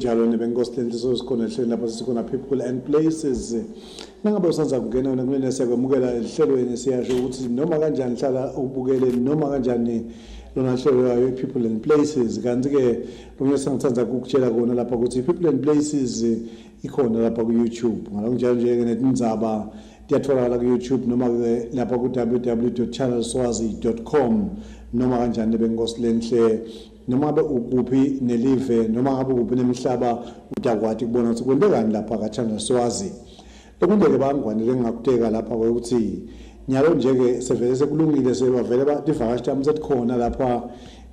Kunjalo nebenkosi lenhle sosikhona ehlelweni lapha sisikhona people and places. Nangabe usanza kungena wena kunene siyakwemukela ehlelweni siyasho ukuthi noma kanjani hlala ubukele noma kanjani lona hlelo lwayo i-people and places kanti-ke lokunye sengithanda ukukutshela kona lapha ukuthi i-people and places ikhona lapha ku-youtube ngalokunjalo nje-ke netindzaba tiyatholakala ku-youtube noma-ke lapha ku-www channelswazi com noma kanjani nebenkosi lenhle noma ngabe ukuphi nelive noma ngabe ukuphi nemhlaba utakwati kubona ukuthi kwentekani lapha ka-channel swazi lokunje-ke bangwane lengingakuteka lapha ukuthi nyalo nje-ke sevele sekulungile sebavele tivakashi tami setikhona lapha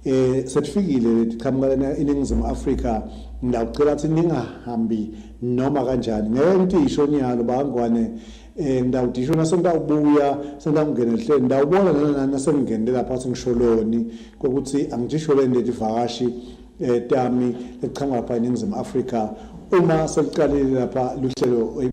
eh setifikile letiqhamuka lena iningizimu Afrika ngiyacela ukuthi ningahambi noma kanjani ngeke ngitisho nyalo bangwane eh ngidawudisho nasengitawubuya sengitawungena ehleni ngidawubona nana nasengingenile lapha sengisholoni kokuthi angijisho le letivakashi eh tami letiqhamuka lapha eningizimu Afrika uma seliqalile lapha luhlelo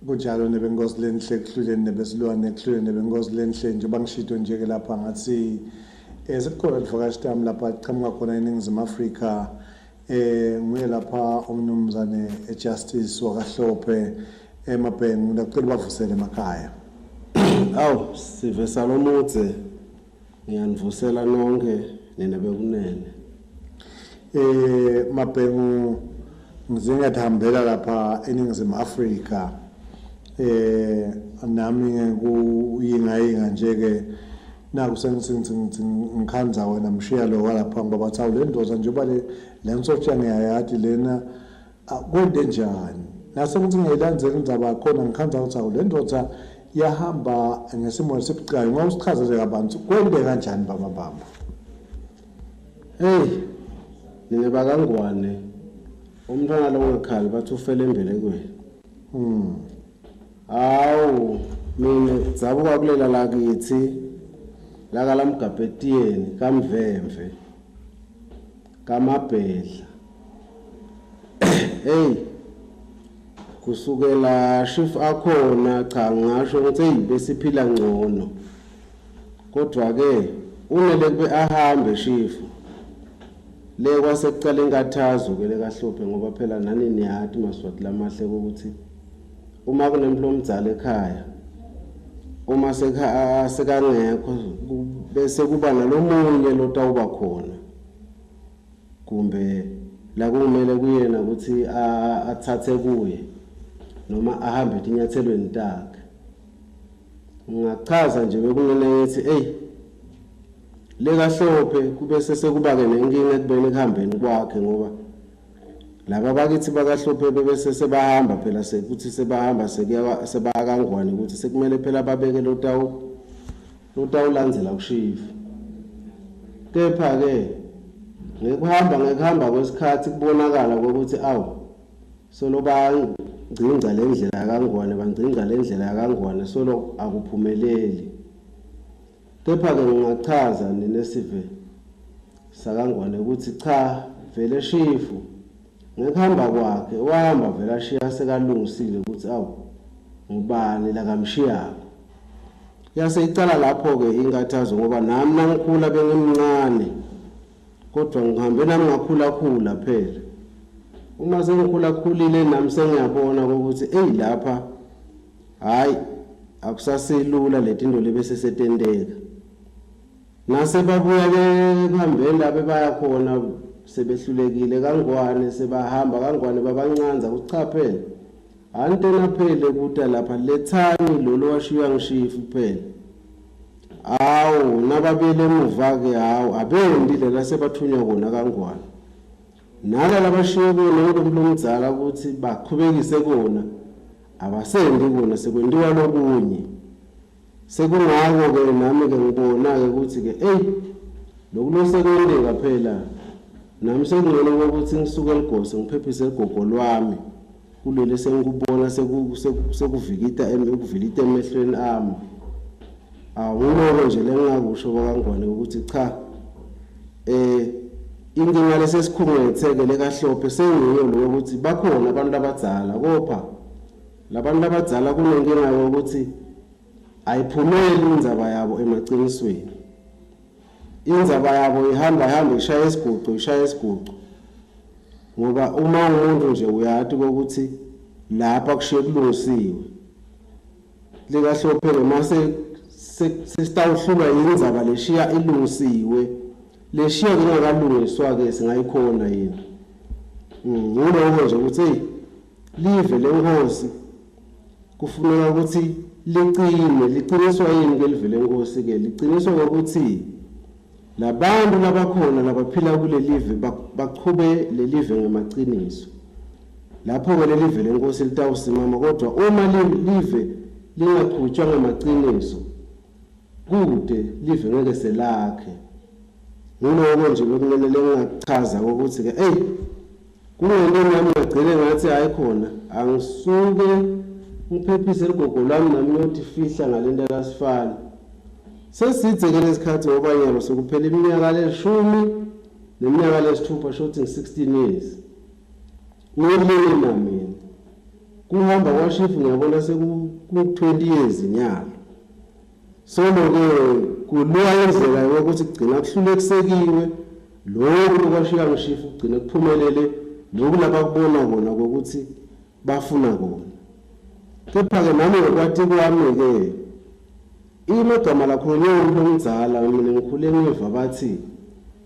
Kunjalo nebenkosi lenhle kuhluleni nebesilwane kuhluleni nebenkosi lenhle njengoba ngishito nje-ke lapha ngathi um sekukhona livakashi tami lapha liqhamuka khona eningizimu afrika eh nguye lapha umnumzane Justice wakaHlophe eMabhengu ngicela ubavusele emakhaya Awu sive salomudze ngiyanivusela nonke nina bekunene. Eh Mabhengu ngize ngathambela lapha eNingizimu Afrika eh nami ngikuyingayinga nje ke naku sengithi ngikhanza wena mshiya lo walapha ngoba bathi awu le ndoda njengoba le le nsotsha ngiyayati lena kwente njani nase ngithi ngiyilandzela indzaba yakhona ngikhanza ukuthi awu le ndoda yahamba ngesimo esibucayi ungawusichazele kabanzi kwente kanjani bamabamba Hey nina bakangwane umntwana lo ngekhali bathi ufele embelekweni Hawu mina dzabuka kulela lakithi laka lamgabhetiyeni kamvemve kamabhedla hey kusukela shift akhona cha ngisho ngithi hey besiphila ngcono kodwa ke unele kube ahambe shifu le kwasekucala inkathazo ke lekahlophe ngoba phela nani niyati maswati lamahle ukuthi uma kunemphilo omdzala ekhaya uma sekangekho bese kuba nalomunye lotawuba khona kumbe la kumele kuyena ukuthi athathe kuye noma ahambe etinyathelweni takhe ngingachaza nje bekunene ngithi eyi lekahlophe kube sesekuba-ke nenkinga ekubeni ekuhambeni kwakhe ngoba laba bakithi bakahlophe bebese sebahamba phela sekuthi sebahamba sekuya sebakangwane ukuthi sekumele phela babeke lotawu lotawulandzela kushifu kepha-ke ngekuhamba ngekuhamba kwesikhathi kubonakala kokuthi awu solo bangcingca le ndlela yakangwane bangcingca le ndlela yakangwane solo akuphumeleli kepha-ke ngingachaza nina sive sakangwane ukuthi cha vele shifu ngekuhamba kwakhe wahamba vele ashiya sekalungisile ukuthi awu ngubani lakamshiyako yase icala lapho-ke inkathazo ngoba nami nangikhula bengimncane kodwa ngihambe nami ngakhulakhula phela uma sengikhulakhulile nami sengiyabona ukuthi eyi lapha hhayi akusasilula letinto lebese setenteka nasebabuya ke ekuhambeni la bebaya khona sebehlulekile kangwane sebahamba kangwane babancanza ukuthi cha phela antena phele kuta lapha lethani lolo washiywa ngishifu phela awu nababuyele emuva-ke hawu abendi lela sebathunywa kona kangwane. Nala labashiye kona ngulomntu lomdzala ukuthi baqhubekise kona abasendi kona sekwentiwa lokunye. Sekungako-ke nami-ke ngibona-ke ukuthi-ke eyi loku losekwenteka phela nami sekungcono kokuthi ngisuke eligose ngiphephise ligogo lwami kuleli sengikubona sekuvikita ekuvilita emehlweni ami. Awuloko nje lengingakusho bakaNgwane ukuthi cha inkinga lesesikhungetheke lekaHlophe sengiyo lo ukuthi bakhona abantu abadzala kopha labantu abadzala kunenkinga yokuthi ayiphumeli indzaba yabo emaqinisweni. Indzaba yabo ihamba ihamba ishaya isiguco ishaya isiguco ngoba uma umuntu nje uyati ukuthi lapha kushiye kulungisiwe likaHlophe mase sesitawuhlulwa indzaba leshiya ilungisiwe leshiya kungakalungiswa ke singayikhona yini. Nguloko nje ukuthi hey live lenkosi kufuneka ukuthi licine liqiniswa yini ke live lenkosi ke liqiniswa ngokuthi labantu labakhona labaphila kulelive bachube lelive ngemaqiniso. Lapho ke lelive lenkosi litawusimama kodwa uma live lingaqhutshwa ngemaqiniso kude live ngeke selakhe. Nguloko nje bekumele lengingakuchaza ukuthi ke hey kunento nami ngagcine ngathi hayi khona angisuke ngiphephise ligogo lwami nami ngiyotifihla ngalento lasifana. Sesidze ke lesikhathi ngoba nyalo sekuphela iminyaka leshumi neminyaka lesithupha shothi ngi-16 years. Ngilima mina. Kuhamba kwashifu ngiyabona seku-20 years nyalo. Solo-ke kulwa indlela yokuthi kugcina kuhlulekusekiwe lokhu lokwashiya ngishifu kugcine kuphumelele lokhu labakubona kona kokuthi bafuna kona. Kepha-ke nami ngokwati kwami-ke imagama lakhulunywa umuntu omdzala mina ngikhule ngiva bathi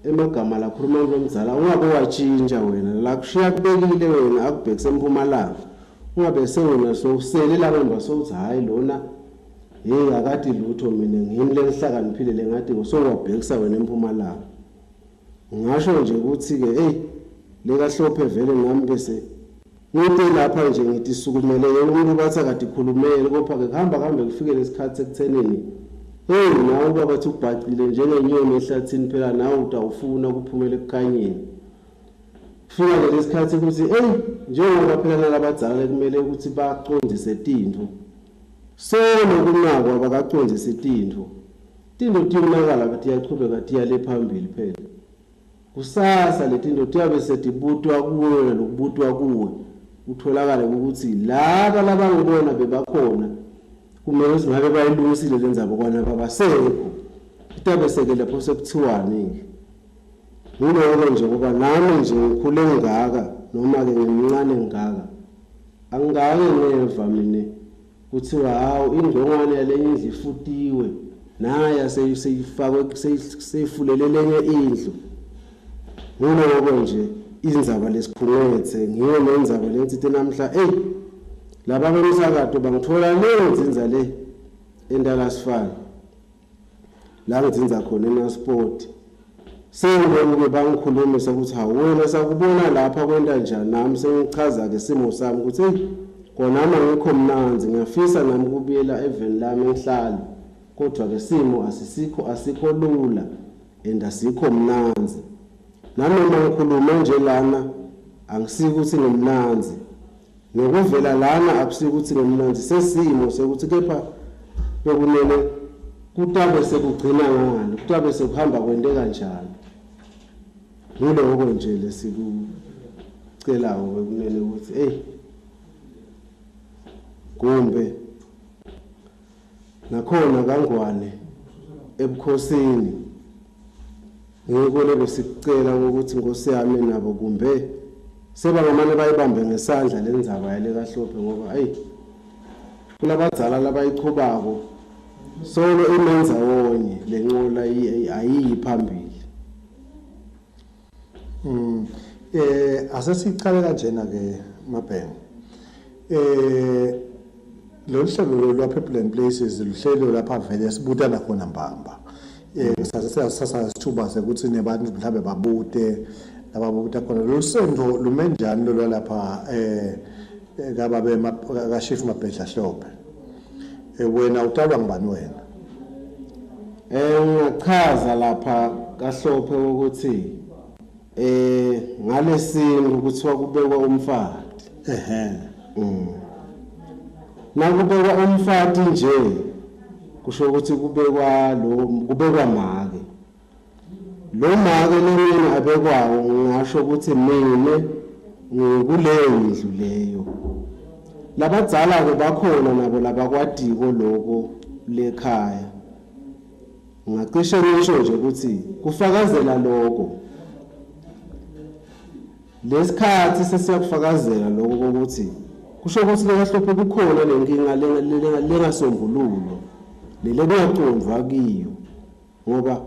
emagama lakhuluma umuntu omdzala ungabe watshintsha wena la kushiya kubekile wena akubhekise empumalanga ungabe sewena sowusele la ngemva sowuthi hhayi lona hey akati lutho mina ngimi lengihlakaniphile lengathi sowabhekisa wena empumalanga. Ngisho nje ukuthi ke hey lekaHlophe vele nami bese ngite lapha nje ngithi sukumele umuntu bathi akade ikhulumele kodwa ke kuhamba kuhambe kufike lesikhathi sekuthenini hey nawe ubaba bathi ubhacile njengenyoni ehlathini phela nawe utawufuna ukuphumela ekukhanyeni. Kufika ke lesikhathi ukuthi hey njengoba phela nalabadzala kumele ukuthi baqondise tintfo solo kunakwa abakaqondisi tintfo tintfo tiyonakala tiyachubeka tiyale phambili phela. Kusasa letinto tiyabe setibutwa kuwe lokubutwa kuwe utholakale ukuthi laba labangibona bebakhona kumele singabe bayilungisile lendzaba kwana babasekho itabe seke lapho sekuthiwani. Nguloko nje ngoba nami nje ngikhule ngaka noma ke ngimncane ngaka angikake ngeva mina kuthiwa hawu ingcongwane yalenye indlu ifutiwe naya seyifakwe seyifulele lenye indlu. Nguloko nje indzaba lesikhungethe ngiyo lendzaba lengitsite namhla hey laba bemsakato bangithola le nzinza le endalasifana la ngidzinza khona eNasport. Sengibona bangikhulumisa ukuthi hawu wena sakubona lapha kwenta njani nami sengichaza ke isimo sami ukuthi hey kona nami angikho mnanzi ngiyafisa nami ukubuyela eveni lami ngihlale kodwa ke simo asisikho asikho lula and asikho mnanzi. Nanoma ngikhuluma nje lana angisiki ukuthi ngimnanzi ngokuvela lana akusiki ukuthi ngimnanzi sesimo sekuthi kepha bekunene kutabe sekugcina ngani kutabe sekuhamba kwente kanjani. Nguloko nje lesikucelayo bekunene ukuthi hey kumbe nakhona kaNgwane ebukhosini ngiko lebesikucela ukuthi Nkosi yami nabo kumbe sebangamane bayibambe ngesandla lendzaba yalekaHlophe ngoba hey kulabadzala labayichubako solo imenza wonye lenqola ayiyi phambili. Asesicale kanjena ke Mabhena. Lolu hlelo lwa People and Places luhlelo lapha vele sibutana khona mbamba. Sase sasathuba sekuthi nebantu mhlambe babute Lababuta khona lolusendvo lume njani lolwa lapha kababe kaShifu Mabhedla Hlophe. Wena utalwa ngubani wena? Ngingachaza lapha kaHlophe ukuthi ngalesintu kuthiwa kubekwa umfati. Nakubekwa umfati nje kusho ukuthi kubekwa lo kubekwa make. Lo make lemina abekwawo ngingasho ukuthi mina ngikuleyo ndlu leyo. Labadzala ke bakhona nabo labakwatiko lokho lekhaya. Ngingacishe ngisho nje ukuthi kufakazela lokho. Lesikhathi sesiyakufakazela lokho ukuthi kusho ukuthi lekaHlophe kukhona lenkinga lengasombululo lele kungacondvwa kiyo ngoba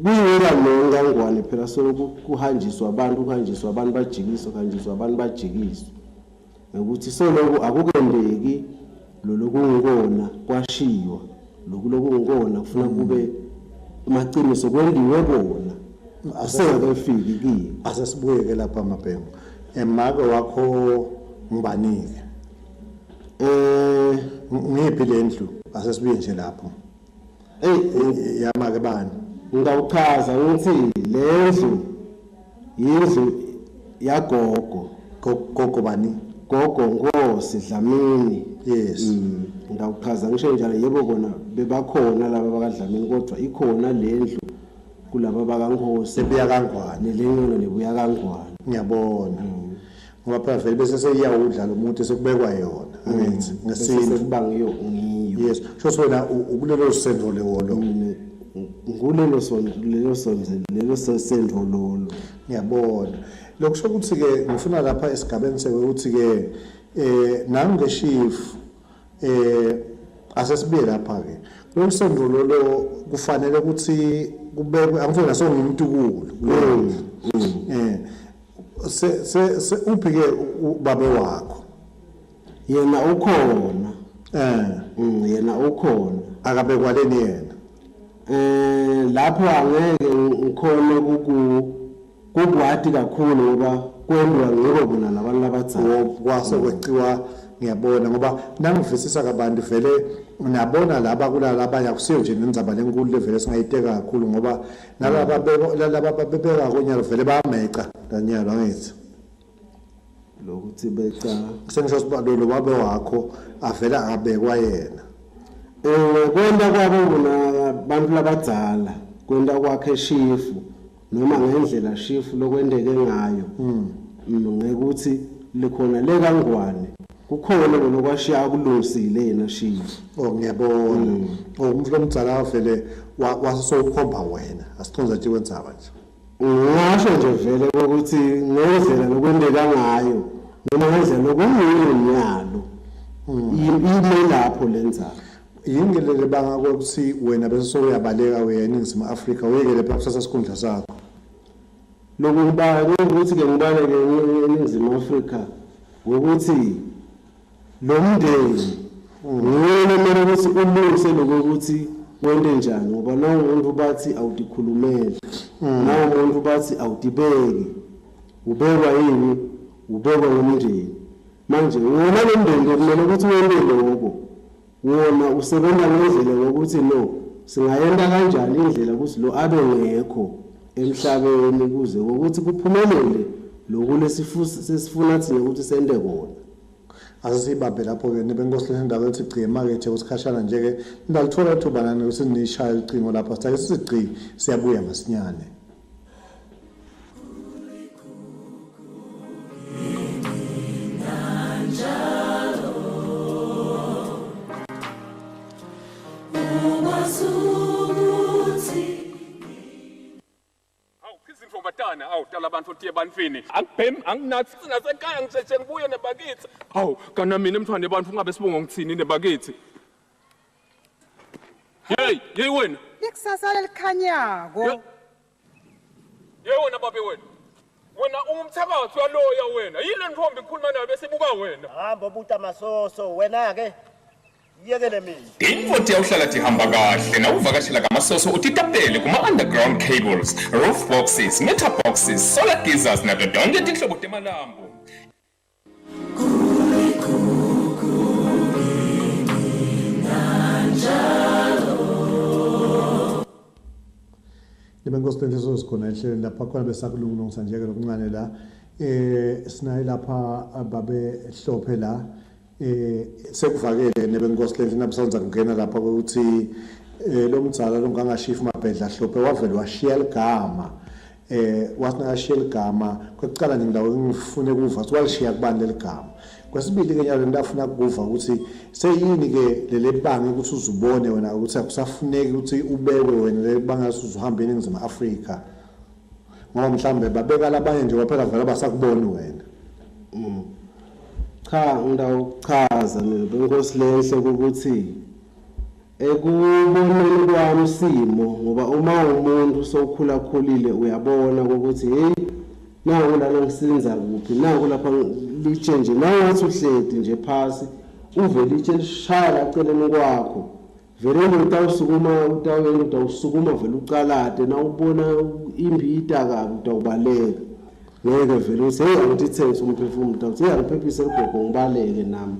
kuyira nongangwane phela solo kuhanjiswa abantu kuhanjiswa abantu bajikiswa kuhanjiswa abantu bajikiswa ukuthi soloku akukendeki lolokungikona kwashiywa lokhu lokungikona kufuna kube amaqiniso kwendiwe kona asengakefiki kiyo. Asesibuyeke lapha Mabhengu. Emake wakho ngibanike. Ngiphi lendlu? Asesibuye nje lapho. Yamake bani? Ngawuchaza ngithi lendlu yindlu yagogo. Gogo bani? Gogo Nkosi Dlamini. Yes. Ngawuchaza ngisho njalo yebo kona bebakhona laba bakaDlamini kodwa ikhona lendlu kulaba bakaNkosi lebuya kaNgwane lenyona lebuya kaNgwane. Ngiyabona. Ngoba phela vele bese seyiyawudla lo muntu sekubekwa yona angithi ngesintu sekuba ngiyo ngiyo. Yes, sho wena ukulelo sendvo lewolo. Ngulelo lelo sonze lelo sendvo lolo. Ngiyabona. Lokusho ukuthi ke ngifuna lapha esigabeni sekuthi ke nange chief asesibuye lapha ke. Lo sendvo lolo kufanele ukuthi kubekwe angifuni nasongumntukulu. Se uphi ke ubabe wakho? Yena ukhona. Yena ukhona. Akabekwa leni yena? Lapho angeke ngikhone kukwati kakhulu ngoba kwendwa ngiko bona labantu labadzala. Kwase kweciwa ngiyabona ngoba nangivisisa kabantu vele nabona laba kulala abanye akusiyo nje nendzaba lenkulu levele singayiteka kakhulu ngoba nalaba laba babeka konyalo vele bayameca lanyalo angithi. Lokuthi beca sengisho sibalo lo babe wakho avela akabekwa yena. Kwenda kwabo bona abantu labadzala kwenda kwakhe shifu noma ngendlela shifu lokwendeke ngayo. Ngekuthi likhona lekaNgwane kukhona lokwashiya akulungisile yena shifu. Oh ngiyabona. Umuntu lomdzala vele wasesowukhomba wena asiconza nje kwendzaba nje. Ngisho nje vele ukuthi ngendlela lokwendeka ngayo noma ngendlela lokungiyo nyalo ime lapho lenzaba. Yini le banga ukuthi wena bese sowuyabaleka uya eNingizimu Afrika uyekele lapha kusasa sikhundla sakho? Lokuba ukuthi ke ngibaleke eNingizimu Afrika ukuthi lo mndeni nguye kumele ukuthi ulungise lokuthi wente njani ngoba nawo umuntu bathi awutikhulumeli, nawo umuntu bathi awutibeki, ubekwa yini? Ubekwa ngumndeni. Manje wona lo mndeni kumele ukuthi wente lokho, wona usebenza ngendlela yokuthi no singayenta kanjani indlela ukuthi lo abe ngekho emhlabeni kuze ukuthi kuphumelele lokhu lesifuna thina ukuthi sente kona. Asisibambe lapho ke nebenkosi lendawo ethi gci emakethe kusikhashana nje ke nidalithola ithuba nani ukuthi nishaye ucingo lapha sitake sisigci siyabuya masinyane. Abantu tiye ebantwini angibhemi anginathi nasekhaya ngisheshe ngibuye nebakithi. Hawu kana mina mntwana ebantu ungabe sibongo ngithini nebakithi. Hey hey wena likusasa lelikhanyako. Hey wena babe wena wena ungumthakathi uyaloya wena yile ntombi ikhuluma nayo bese ibuka wena. Hamba buta masoso wena ke. Yekele mina. Tintfo tiyawuhlala tihamba kahle nawuvakashela kaMasoso utitapele kuma-underground cables, roof boxes, meter boxes, solar geysers nato tonkhe tinhlobo temalambu. Libenkosi Lenhliso sikhona ehlelweni lapha khona besakulungilungisa nje ke lokuncane la sinaye lapha babe Hlophe la sekuvakele nebenkosi Lenhle nabusanza kungena lapha ukuthi lo mdzala longangashifu Mabhedla Hlophe wavele washiya ligama wathi nakashiya ligama kwekucala nje ngilawo ngifune kuva ukuthi walishiya kubani leli gama. Kwesibili ke nyalo ngitafuna kuva ukuthi seyini ke leli banga ukuthi uzubone wena ukuthi akusafuneki ukuthi ubekwe wena leli banga usuhamba eNingizimu Afrika, ngoba mhlambe babeka labanye nje kwaphela vele basakuboni wena. Cha, ngidawuchaza mina benkosi lenhle ukuthi ekuboneni kwami simo, ngoba uma umuntu sowukhula khulile uyabona ukuthi hey, naku lana ngisinza kuphi, naku lapha litshe nje, nawungathi uhleti nje phasi uve litshe lishaya laceleni kwakho, vele nje utawusukuma, utawuyena utawusukuma vele ucalate, nawubona imbita kabi utawubaleka. Ngeke vele uthi hey, angithithengise umphefumulo, utawuthi hey, angiphephise ugogo ngibaleke nami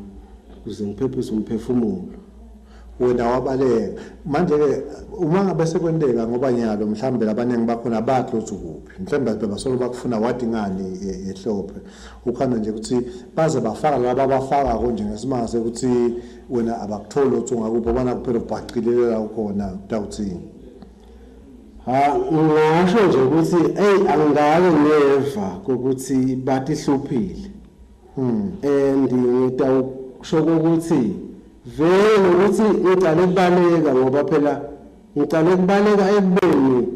ukuze ngiphephise umphefumulo. Wena wabaleka. Manje-ke uma ngabe sekwenteka, ngoba nyalo mhlawumbe labaningi bakhona abathi lothu kuphi, mhlawumbe bebasolo bakufuna wadi ngani eHlophe, ukhanda nje ukuthi baze bafaka laba abafakako nje ngesimanga sekuthi wena abakutholi lothu ungakuphi, obana kuphela ubhacile la ukhona, utawuthini? Ha, ngingasho nje ukuthi hey, angikake neva ukuthi batihluphile. And ngitawusho ukuthi vele ukuthi ngicale kubaleka, ngoba phela ngicale kubaleka ekubeni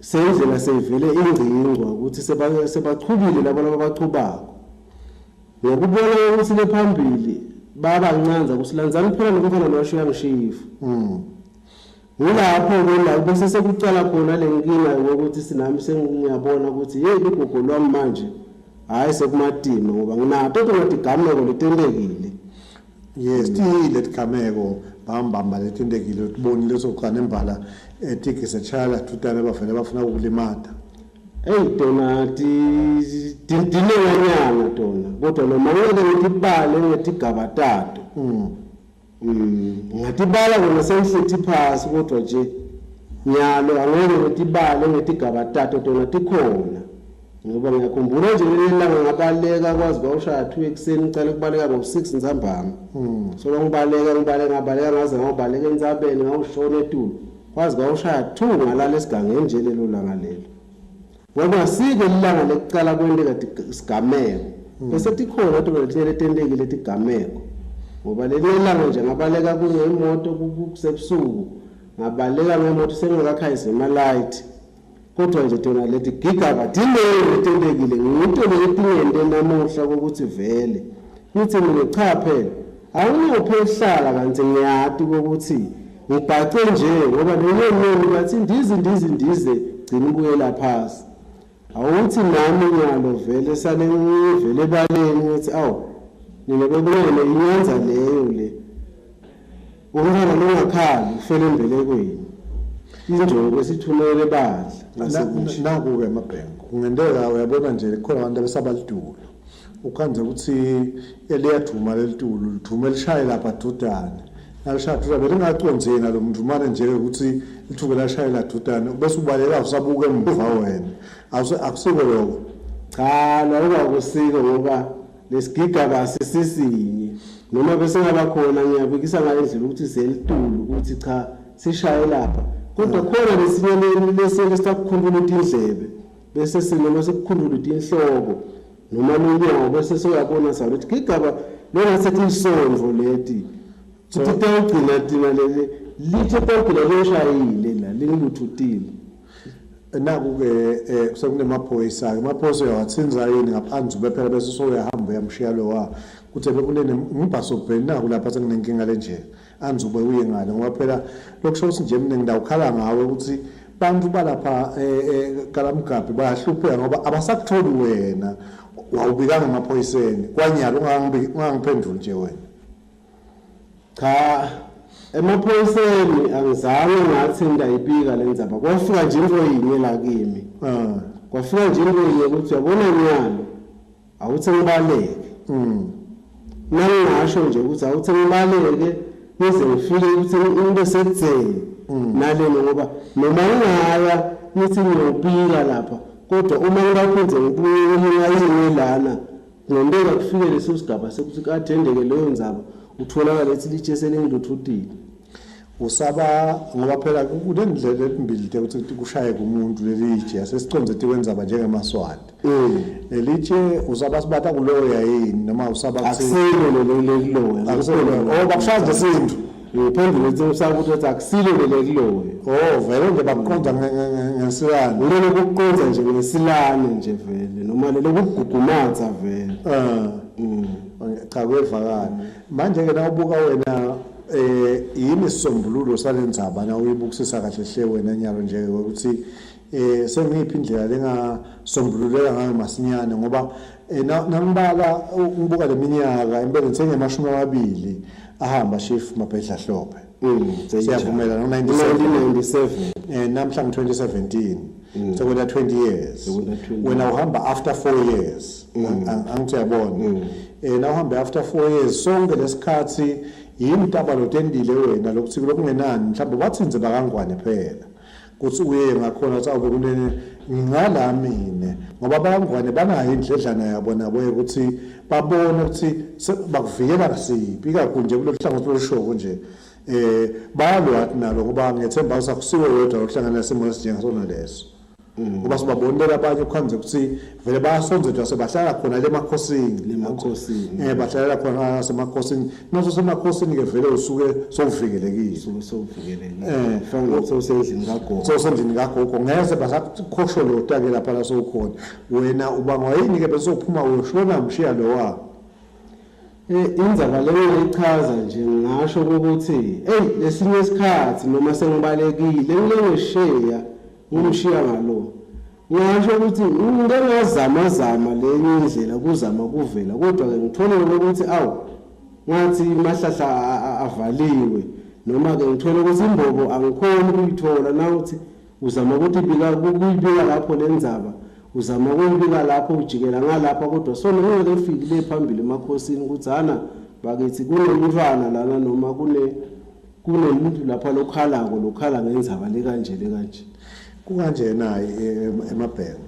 seyindlela seyivele ingcingcwa ukuthi sebachubile labo labachubako. Ngokubona ukuthi lephambili babancanza ukuthi lanzani phela nomfana lwasho uyangishifa. Ngilapho ke la bese sekucala khona le nkinga yokuthi sinami sengiyabona ukuthi hey, lugogo lwami manje hayi sekumatima, ngoba nginato tona tigameko letentekile. Yes, tiyile tigameko bambamba letintekile tibonile sokukhana imbala etigise chala thutane bavele bafuna ukulimata. Hey, tona tinenganyana tona, kodwa noma ngeke ngitibale ngetigaba tato. Ngatibala kona sengihleti phasi, kodwa nje nyalo angeke ngitibale ngetigaba tato, tona tikhona. Ngoba ngiyakhumbula nje leli langa ngabaleka kwazi kwawushaya 2 ekuseni, ngicale kubaleka ngo-6 ntsambama. So ngibaleka ngibaleka ngabaleka ngaze ngabaleka entsabeni ngawushona etulu, kwazi kwawushaya 2 ngalala esigangeni nje lelo langa lelo. Ngoba sike ilanga lekucala kwenteka sigameko, bese tikhona tona letinye letentekile tigameko. Ngoba leli langa nje ngabaleka kunemoto kusebusuku, ngabaleka ngemoto sengingakakhanyisi emalayithi. Kodwa nje tona leti gigaba tiningi letentekile, ngito letingente namuhla kokuthi vele ngithi mina cha phela awungophe ukuhlala kanti ngiyati ukuthi ngibhace nje, ngoba lenyoni bathi ndize ndize ndize gcina ubuyela phasi. Awuthi nami nyalo vele sale ngivele ebaleni ngithi awu nina bekumele inyenza leyo le umntwana longakhali ufele embelekweni, injobo esithumele bandla ngasekusha. Naku-ke emabhenki kungenteka uyabona nje khona abantu abesabalitulu, ukhanze ukuthi eliyaduma lelitulu liduma lishaye lapha dudane, nalishaya dudane belingaconzi yena lo muntu, umane nje ukuthi lithuke lashayela dudane bese ubaleka usabuka emuva wena. Akusiko lokho? Cha, lokho akusiko, ngoba lesigigaba sisisinye noma bese ngaba khona ngiyabikisa ngale ndlela ukuthi selitulu ukuthi cha sishaye lapha, kodwa khona lesinye lesinye lesitakukhumbula indlebe bese sinoma sikukhulula inhloko noma lunyawo, bese soyabona sawo ukuthi gigaba lona sethi isondvo leti futhi tawugcina tina leli lithe tawugcina lishayile la lingiluthutile. Naku-ke sekunemaphoyisa-ke, amaphoyisa uyawathinza yini ngaphansi ube phela bese sowuyahamba uyamshiya lowa kuthi bekunene ngibhasobheni naku lapha senginenkinga lenje anzube uye ngale, ngoba phela lokusho ukuthi nje mina ngidawukhala ngawe ukuthi bantu balapha kaLamgabhi bayahlupheka ngoba abasakutholi wena, wawubikanga emaphoyiseni kwanyalo ungangiphenduli nje wena. Cha, emaphoyiseni angizange ngathi ngidayibika le ndzaba. Kwafika nje into yinye la kimi. Kwafika nje into yinye ukuthi uyabona nyalo awuthi ngibaleke. Nangingasho nje ukuthi awuthi ngibaleke ngize ngifike ukuthi ngibe sekudzeni nalena ngoba noma ngingaya ngithi ngiyobika lapha kodwa uma ngibaphinde ngibuye ngingayinge lana kungenteka kufike leso sigaba sekuthi kathendeke leyo ndzaba utholakale ethi litshe selingiluthutile. Usaba ngoba phela kunendlela etimbili tekuthi kushaye kumuntu lelitshe asesiconze tikwenzaba njengemaswati. Lelitshe usaba sibata kuloya yini noma usaba kuthi Akusilo lelo lekuloya. Akusilo. Oh, bakushaya nje sintu. Ngiphendule ukuthi usaba ukuthi akusilo lelo lekuloya. Oh, vele nje bakuqonda ngesilane. Lelo kuqonda nje ngesilane nje vele noma lelo kugugumatha vele. Cha kuyevakala. Manje ke nawubuka wena yini isisombululo salendzaba na uyibukisisa kahle hle wena nyalo nje ukuthi sengiyiphi indlela lengasombululeka ngayo masinyane ngoba nangibala ngibuka leminyaka empeleni sengemashumi amabili ahamba Chief Mabhedla Hlophe. Siyavumela no 1997. Namhla ngo-2017 sekwenta 20 years. Sekwenta 20. Wena uhamba after 4 years. Angithi uyabona. Na uhambe after 4 years sonke lesikhathi yini taba lotendile wena lokuthi lokungenani mhlawumbe bathinze bakangwane phela kuthi uye ngakhona ukuthi awube kunene ngingala mine ngoba abangwane banayo indledlana yabo nabo ukuthi babone ukuthi bakuvikela kasiphi ikakhulu nje kulolu hlangothi lolushoko nje bayalwathi nalo ngoba ngiyethemba ukuthi akusiwe wedwa lokuhlangana nesimo esinjengasona leso. Ngoba sibabonile abanye kukhanze ukuthi vele bayasondzedwa sebahlala khona le emakhosini. Le emakhosini. Bahlalela khona nasemakhosini. Naso semakhosini ke vele usuke sowuvikelekile. Usuke sowuvikelekile. Fana nokuthi usendlini kagogo. Sowusendlini kagogo ngeze basakukhosholota ke lapha la sowukhona. Wena ubangwa yini ke bese uphuma uyoshona mshiya lowa? Indzaba leyo ichaza nje ngisho ukuthi hey lesinye isikhathi noma sengibalekile ngilengesheya ngumshiya ngalo. Ngisho ukuthi ngike ngazama zama lenye indlela kuzama kuvela kodwa ke ngithole ukuthi awu ngathi mahlahla avaliwe noma ke ngithole ukuthi imbobo angikhoni ukuyithola nawuthi uzama ukuthi ibika kuyibika lapho lenzaba uzama ukuyibika lapho ujikela ngalapha kodwa sona ngeke ufikile phambili emakhosini ukuthi hana bakithi kunomntwana lana noma kunemuntu lapha lokhalako lokhala ngenzaba le kanje le kanje. Kukanje naye emabhengu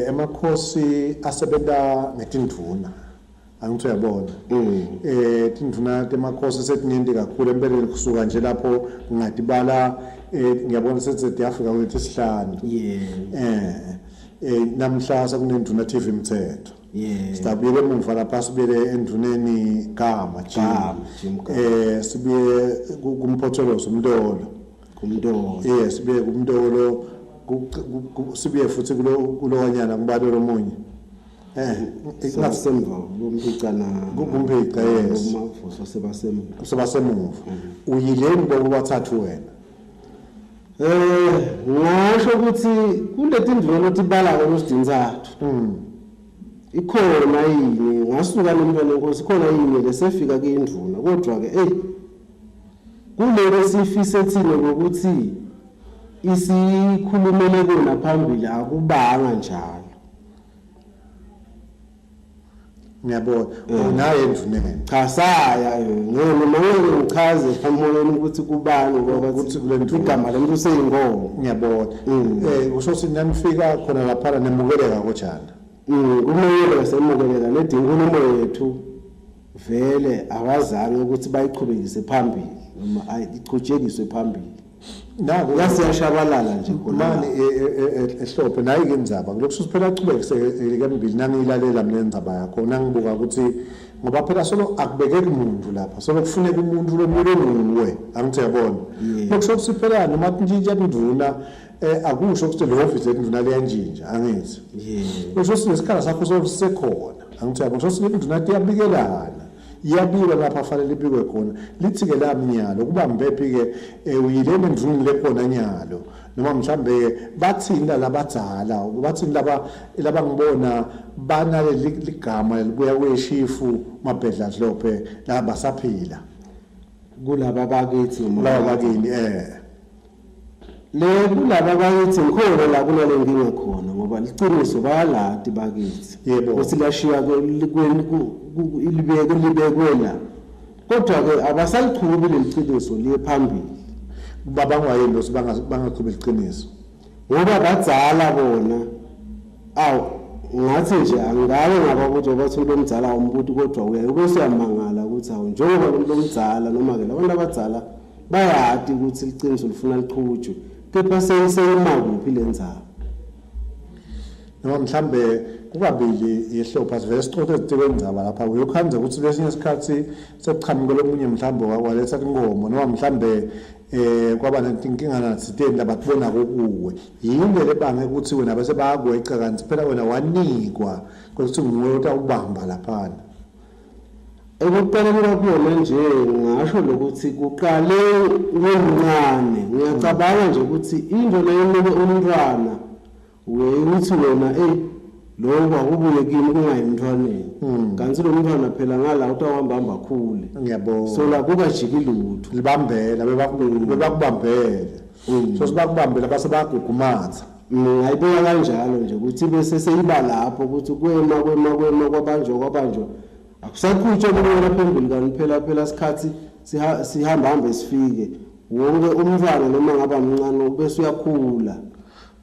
emakhosi asebenta ngetindvuna angithi uyabona. Tindvuna temakhosi setinyenti kakhulu empeleni kusuka nje lapho ngingatibala ngiyabona sethi Africa kulethi sihlanu. Namhla sekunendvuna TV Mthetho. Sitabuyele emuva lapha sibuyele endvuneni Gama Jim. Jim Gama. Sibuye kumphotholozo uMntolo. Kumntolo. Sibuye kuMntolo, sibuye futhi kulowanyana kubalelo omunye. Sebasemva kumphica na Kumphica, yes. Kumavuso sebasemva. Sebasemuva. Uyileni bobo bathathu wena? Ngasho ukuthi kuleti ndlela otibala ngokusidinzathu. Ikhona yini ngasuka nomntwana wenkosi ikhona yini lesefika kuyindvuna kodwa ke kuloko sifise thina ngokuthi isikhulumele kona phambili akubanga njalo. Ngiyabona. Unaye endvuneni? Cha saya ngeke noma ngeke ngichaze emoyeni ukuthi kubani ngoba Ukuthi kule ndvuna. igama lemuntu useyinkomo. Ngiyabona. Kusho ukuthi nanifika khona lapha nemukeleka kojana. Kumeleka semukeleka nedinkulumo yethu vele abazange ukuthi bayichubekise phambili noma ichutshekiswe phambili. Naku yasiyashabalala nje khona. Mani ehlophe nayi ke indzaba kulokhu siphela achubekise ke mbili nangiyilalela mina indzaba yakho nangibuka ukuthi ngoba phela solo akubekeki umuntu lapha solo kufuneka umuntu lomunye nguwe angithi uyabona. Lokusho ukuthi phela noma kuntshintsha indvuna akusho ukuthi le office yendvuna liyantshintsha angithi. Kusho ukuthi nesikhala sakho solo sisekhona angithi uyabona. Kusho ukuthi indvuna iyabikelana. Iyabikwa lapha fanele ibikwe khona lithi ke lamnyalo kuba mbephi ke uyilena endvuneni lekhona nyalo noma mhlambe bathini labadzala bathini laba labangibona banale ligama libuya kweshifu Mabhedla Hlophe laba saphila. Kulaba bakithi noma Laba bakini eh. Le kulaba bakithi ngikhona la kunale nkinga khona ngoba liciniso bayalati bakithi. Yebo. Ukuthi lashiya ilibeke libekwe la. Kodwa ke abasaliqhubi leliciniso liye phambili. Babangwa yini lo bangaqhubi iqiniso? Ngoba badzala bona. Awu ngathi nje angikabe ngaba ukuthi bathi umuntu omdala awumbuti kodwa uyaye ube usuyamangala ukuthi awu njengoba lo muntu omdala noma ke labantu abadzala bayati ukuthi liciniso lifuna liqhutshwe kepha seyima kuphi le ndzaba. Noma mhlambe kukabili yehlopha sivele sixoxe ezitiko endzaba lapha uyokhanza ukuthi lesinye isikhathi sekuqhamuke lomunye mhlambe waletha inkomo noma mhlambe eh kwaba nenkinga nathiteni labakubona kuwe yini lebange ukuthi wena bese bayakweca kanti phela wena wanikwa ukuthi nguwe otawubamba laphana. Ekuqaleni kwakuyona nje ngasho lokuthi kuqale ngomncane ngiyacabanga nje ukuthi into leyo umntwana uye uthi wena ey lokho akubuye kimi kungayi emntwaneni kanti lo mntwana phela ngala utawuhamba hamba akhule. Ngiyabona. So la kukajiki lutho. Libambela bebakubambele. So sibakubambela base bayagugumatha. Ngayibeka kanjalo nje ukuthi bese seyiba lapho ukuthi kwema kwema kwema kwabanjwa kwabanjwa akusaqhutshwa kubuyela phambili kanti phela phela isikhathi sihamba hambe sifike wonke umntwana noma ngaba mncane ubese uyakhula.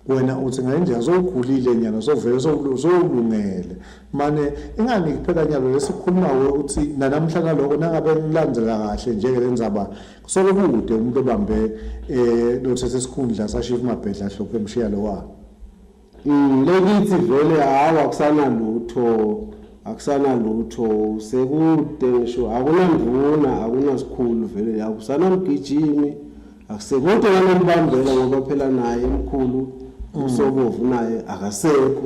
Wena uthi ngayindlela sowukhulile nyalo sovele sowulungele mane ingani kuphela nyalo lesikhuluma ukuthi nanamhla naloko nangabe nilandzela kahle njenge lendzaba kusoke kude umuntu obambe eh lothethe isikhundla saShifu Mabhedla Hlophe emshiya lo wa. Lekithi vele hawa akusana lutho akusana lutho sekude ngisho akunanduna akunasikhulu vele akusana mgijimi akusekude nalombambela ngoba phela naye emkhulu usobovu naye akasekho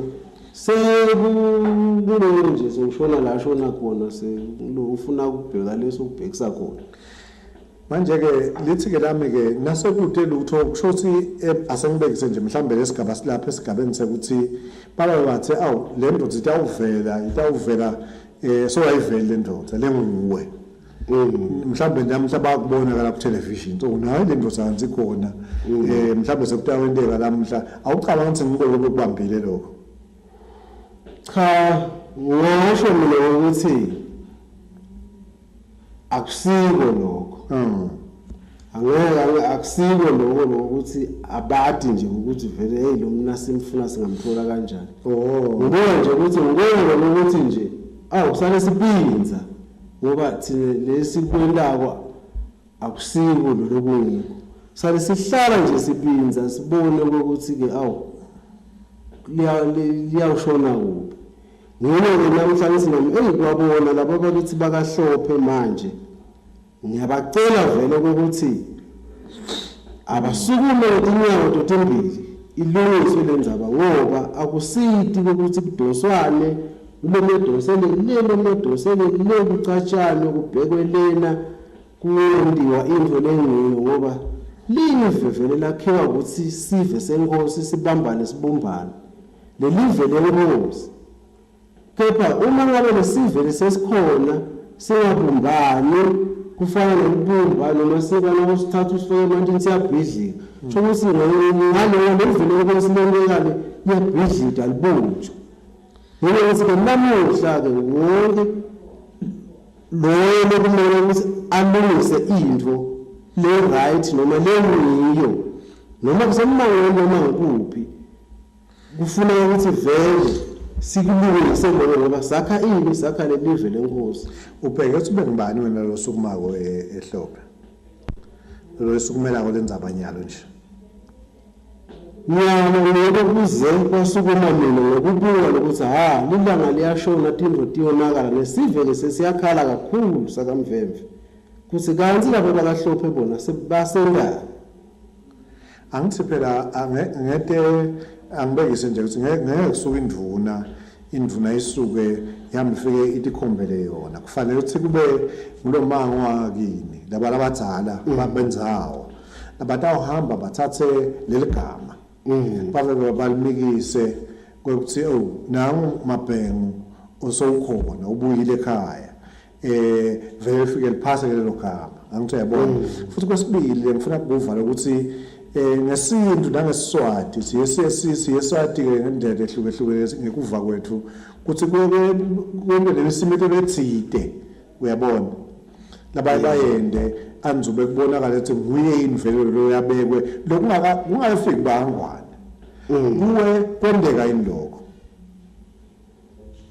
sekukulo nje sewushona la shona khona lo ufuna ukubheka leso ubhekisa khona. Manje ke lithi ke lami ke nasekude lutho kusho ukuthi asengibekise nje mhlambe lesigaba silapha esigabeni sekuthi baba bathe awu le ndoda itawuvela itawuvela eh so ayiveli le ndoda lenguwe. Mhlambe namhla bayakubona la ku television so nayo le ndoda kanti ikhona eh mhlambe sekutawenteka lamhla awucabanga ukuthi ngikho lokubambile lokho. Cha ngisho mina ukuthi akusiko lokho. Angeke akusiko lokho ukuthi abadi nje ukuthi vele hey lo mna simfuna singamthola kanjani. Ngibona nje ukuthi ngibona ukuthi nje awu sale sipinza ngoba thina lesikwendako akusiko lokungikho. Sale sihlala nje sipinza sibone ukuthi ke awu liyawushona kuphi. Ngine namhlanje sinami eyikwabona laba bakithi bakahlophe manje ngiyabacela vele ukuthi abasukume tinyawo totimbili ilungiswe le ndzaba ngoba akusiti ukuthi kudoswane lomedosele le lomedosele le kucatshane kubhekwe lena kuyendiwa into lengiyo ngoba live vele lakhiwa ukuthi sive senkosi sibambane sibumbane lelive lenkosi. Kepha uma ngabe lesive lesesikhona singabumbani kufana nokubumba noma siba nosithatha usifake emantini siyabhidlika kusho ukuthi ngalowo lelive lenkosi lentekale liyabhidlika alibunjwa. Ngoba ukuthi ke namuhla ke wonke loyo lokumele ukuthi alungise into le right noma lengiyo noma kusemangweni noma ngikuphi kufuneka ukuthi vele sikulungise lokho ngoba sakha ini sakha lelive lenkosi. Ubheke ukuthi ube ngubani wena lo sukumako ehlophe lo sukumelako lendzaba nyalo nje? Nyalo ngeke kuze kwasukuma mina ngokubuka lokuthi ha lilanga liyashona tindvo tiyonakala nesive-ke sesiyakhala kakhulu sakamvemve kuthi kanti labo bakahlophe bona sebasendani. Angithi phela ngete angibekise nje ukuthi ngeke kusuke indvuna indvuna isuke ihambe ifike itikhombele yona kufanele ukuthi kube ngulo mango wakini laba labadzala babendzawo abatawuhamba bathathe leli gama bave balimikise kwekuthi oh nangu Mabhengu osowukhona ubuyile ekhaya eh vele lifike liphase lelo gama. Angithi uyabona. Futhi kwesibili ngifuna ukuvala ukuthi ngesintu nangesiswati siye siye siye swati ke ngendlela ehlukehlukene ngekuva kwethu ukuthi kuye kwente lemisimito letsite uyabona. Labaye bayende anzube kubonakala ukuthi nguye yini vele lo yabekwe lokungaka kungafiki bangwane. Kuwe kwenteka yini lokho?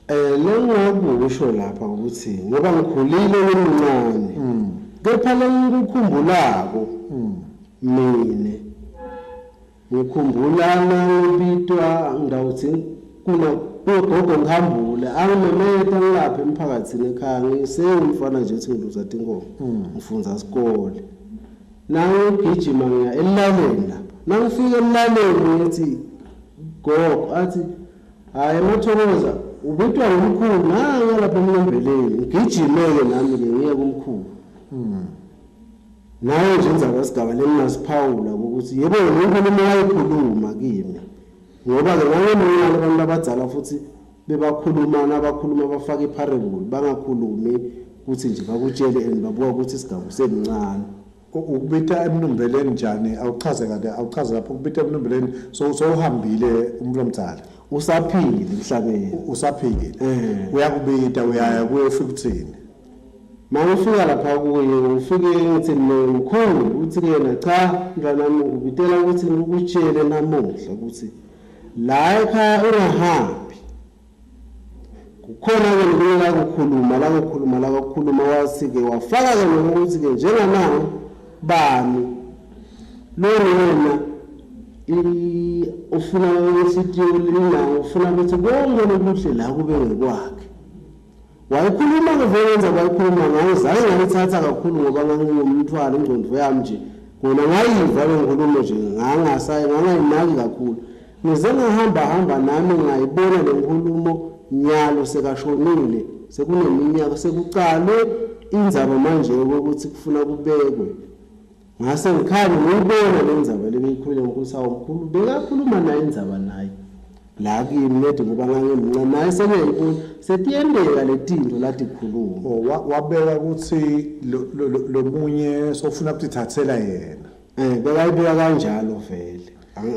Lengingakusho lapha ukuthi ngoba ngikhulile ngimncane kepha lengikukhumbulako mine ngikhumbula ngibitwa ngidawuthi kuna kugogo ngihambule angimemeta ngilapha emphakathini ekhaya ngisengumfana nje ethi ngiluza tinkomo ngifunza isikole nangigijima ngiya elaleni lapha nangifika elaleni ngithi gogo athi hayi mathokoza ubitwa ngumkhulu nanga lapha emlombeleni ngigijime-ke nami-ke ngiye kumkhulu. Nayo nje indzaba yesigaba lengingasiphawula ukuthi yebo inkulumo wayikhuluma kimi ngoba-ke ngangemincane abantu abadzala futhi bebakhuluma nabakhuluma bafake iparable bangakhulumi ukuthi nje bakutshele and babuka ukuthi isigaba usemncane. Ukubita emnumbeleni njani? Awuchaze kade awuchaze lapho ukubita emnumbeleni so sowuhambile umuntu omdala. Usaphile emhlabeni. Usaphile. Uyakubita uyaya kuye ufika uthini? Mangifika lapha kuye ngifike ngithi mina mkhulu uthi ke yena cha mntanami ngikubitela ukuthi ngikutshele namuhla ukuthi la ekhaya ungahambi. Kukhona ke nokunye la kukhuluma la kukhuluma la kukhuluma wathi ke wafaka ke nokuthi ke njenganangu bani lo wena ufuna inhliziyo linawo ufuna ukuthi konke lokuhle la kube ngekwakhe. Wayikhuluma-ke vele yenza wayikhuluma ngayo zange ngayithatha kakhulu ngoba ngangingumntwana ingqondo yami nje kona ngayiva le nkulumo nje ngangasayi ngangayinaki kakhulu. Ngize ngahamba hamba nami ngayibona le nkulumo nyalo sekashonile sekuneminyaka sekucalwe indzaba manje yokuthi kufuna kubekwe. Ngase ngikhale ngiyibona le ndzaba lebeyikhuluma ngokuthi awu mkhulu bekakhuluma naye indzaba naye la kimi nedi ngoba ngangimncane naye sekuyayibona setiyenteka letinto latikhuluma. Wabeka ukuthi lomunye sofuna ukutithathela yena. Bekayibeka kanjalo vele.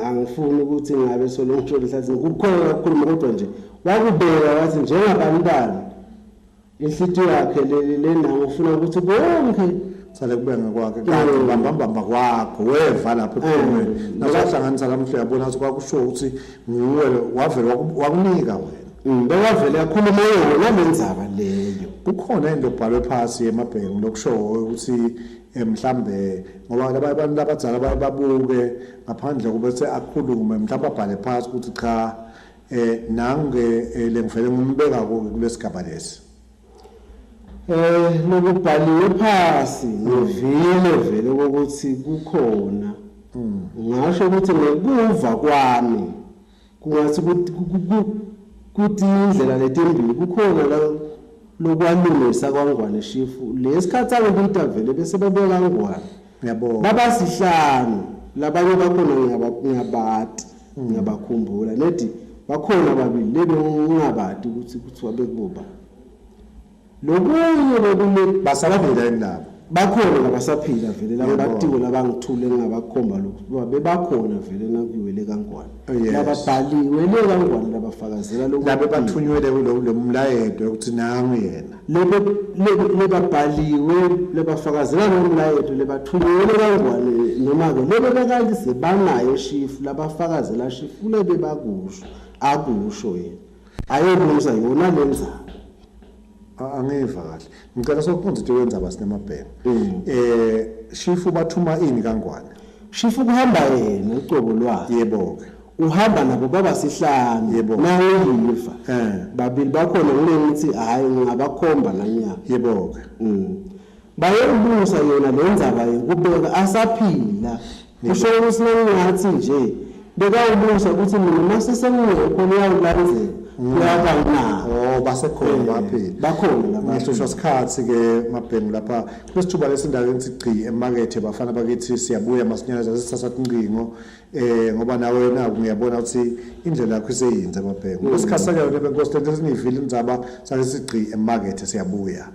Angifuni ukuthi ngabe solo ngisho lehlathi kukhona kakhuluma kodwa nje wakubeka wathi njengabantwana inhliziyo yakhe lenawo ufuna ukuthi konke sale kube ngakwakhe kanti bamba bamba kwakho weva lapho ekhulumeni nasahlanganisa lamhla uyabona ukuthi kwakusho ukuthi nguwe wavele wakunika wena. Bekavele yakhuluma yona lendzaba leyo. Kukhona into obhalwe phasi emabhengu lokusho ukuthi mhlambe ngoba laba abantu abadzala baye babuke ngaphandle kube akhulume mhlawumbe abhale phasi ukuthi cha nange lengivele ngumbeka kulesigaba lesi. Lokubhaliwe phasi ngivile vele ukuthi kukhona. Ngasho ukuthi ngekuva kwami kungathi kuthi indlela letimbili kukhona la lokwalungisa kwangwane shifu lesikhathi angibita vele bese babeka ngwane. Ngiyabonga. Babasihlanu labanye bakhona ngiyabati ngiyabakhumbula nedi bakhona babili lebe ngingabati ukuthi kuthiwa bekuba. Lokunye bekule basaphila yini labo? Bakhona labasaphila vele labatiko labangithule ngingabakhomba lokhu bebakhona vele nakuyiwele kaNgwane. Lababhaliwe le kaNgwane labafakazela lokhu. Labe bathunyelwe kulo mlayeto ukuthi nangu yena. Lebe lebabhaliwe lebafakazela lo mlayeto lebathunyelwe kaNgwane noma ke lebe bekayise banayo shifu labafakazela shifu lebe bakusho akusho yena. Ayobulungisa yona lenzaba. Angiva kahle. Ngicela sokuqonda ukuthi wenza basinemabhengu. Shifu bathuma ini kaNgwane? Shifu kuhamba yena ucobo lwakhe. Yebo ke. Uhamba nabo baba sihlanu. Yebo. Nayiva. Babili bakhona ngile ngithi hayi ngingabakhomba nanyaka. Yebo ke. Bayobulungisa yona lendzaba yokubeka asaphila. Kusho ukuthi ngathi nje bekawubulungisa ukuthi mina mase sengingekho liyawulandzela. Kuyabana. Basekhona baphila. Bakhona laba. Ngihlushwa sikhathi ke mabhengu lapha. Kulesithuba lesindawo ngithi gqi emakethe bafana bakithi siyabuya masinyane sasithatha inqingo ngoba nawe naku ngiyabona ukuthi indlela yakho iseyinze mabhengu. Kusikhathi sakhe ke benkosi lento esinivile indzaba sake sigqi emakethe siyabuya.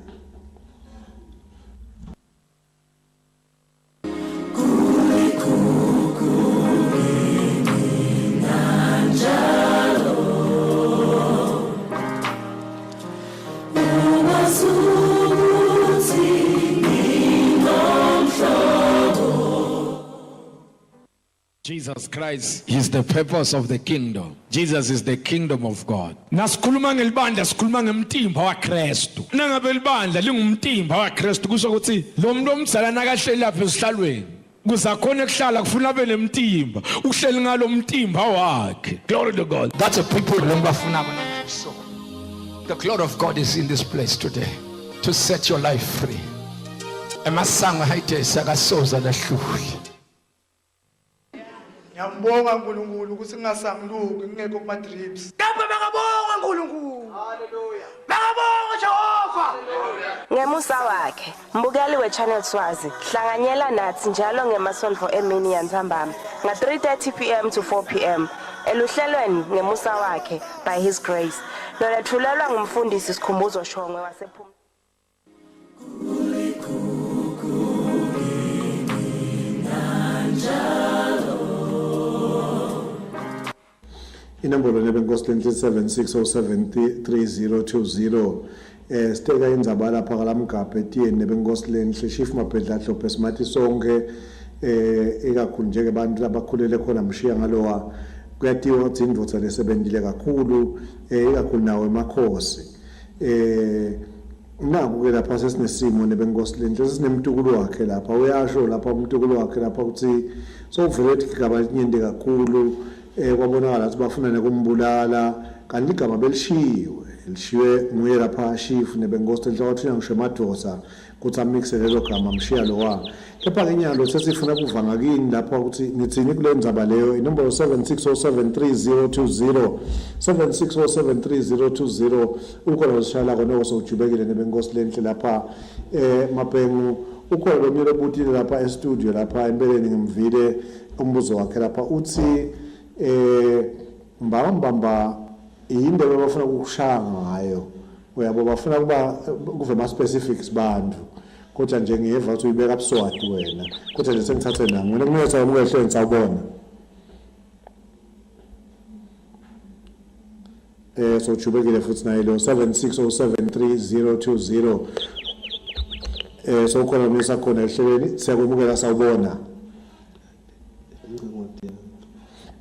Jesus Christ is the purpose of the kingdom. Jesus is the kingdom of God. Nasikhuluma ngelibandla sikhuluma ngemtimba waKristu. Nangabe libandla lingumtimba waKristu kusho ukuthi lo muntu omdala nakahleli lapha esihlalweni kuze akhone kuhlala kufuna abe nemtimba uhleli ngalo mtimba wakhe. Glory to God. That's a people lengibafuna bona. So the glory of God is in this place today to set your life free. Emasango hayidesi akasoze lahlule. Ngiyambonga uNkulunkulu ukuthi ngingasanguluki ngingekho kuma drips. Kepha makabonga uNkulunkulu. Hallelujah. Makabonga Jehova. Ngemusa wakhe, mbukeli we-Channel Swazi, hlanganyela nathi njalo ngemasontfo emini yantsambama nga-3:30 pm to 4 pm eluhlelweni Ngemusa wakhe by His Grace loletfulelwa ngumfundisi Sikhumbuzo Shongwe wasephum Inombolo nebenkosi lenhle 76073020 eh siteka indzaba lapha kalamgabhe etiyeni nebenkosi lenhle Chief Mabhedla Hlophe simathi sonke eh ikakhulu njenge bantu labakhulele khona mshiya ngalowa kuyatiwa ukuthi indvodza lesebentile kakhulu eh ikakhulu nawo emakhosi eh naku ke lapha sesinesimo nebenkosi lenhle sesinemtukulu wakhe lapha uyasho lapha umtukulu wakhe lapha ukuthi sowuvele ukuthi igaba linyente kakhulu eh kwabonakala ukuthi bafuna nekumbulala kanti igama belishiwe lishiywe nguye lapha shifu nebenkosi lenhle wathunywa ngisho emadoda ukuthi amikse lelo gama mshiya lowa kepha-ke inyalo sesifuna kuva ngakini lapha ukuthi nithini kule ndzaba leyo inombolo 76073020 76073020 ukhona losishayelako noko sewujubekile nebenkosi lenhle lapha eh Mabhengu ukhona lomunye lobutile lapha e-studio lapha empeleni ngimvile umbuzo wakhe lapha uthi eh mbamba mbamba yini le bafuna ukukushaya ngayo uyabo bafuna kuba kuve ma specifics bantu kodwa nje ngiyeva ukuthi uyibeka buswati wena kodwa nje sengithathe nami wena kumele sawumukehle ngisawubona eh sojubekile futhi naye lo 76073020 eh sokhona nisakhona ehlelweni siyakwemukela sawubona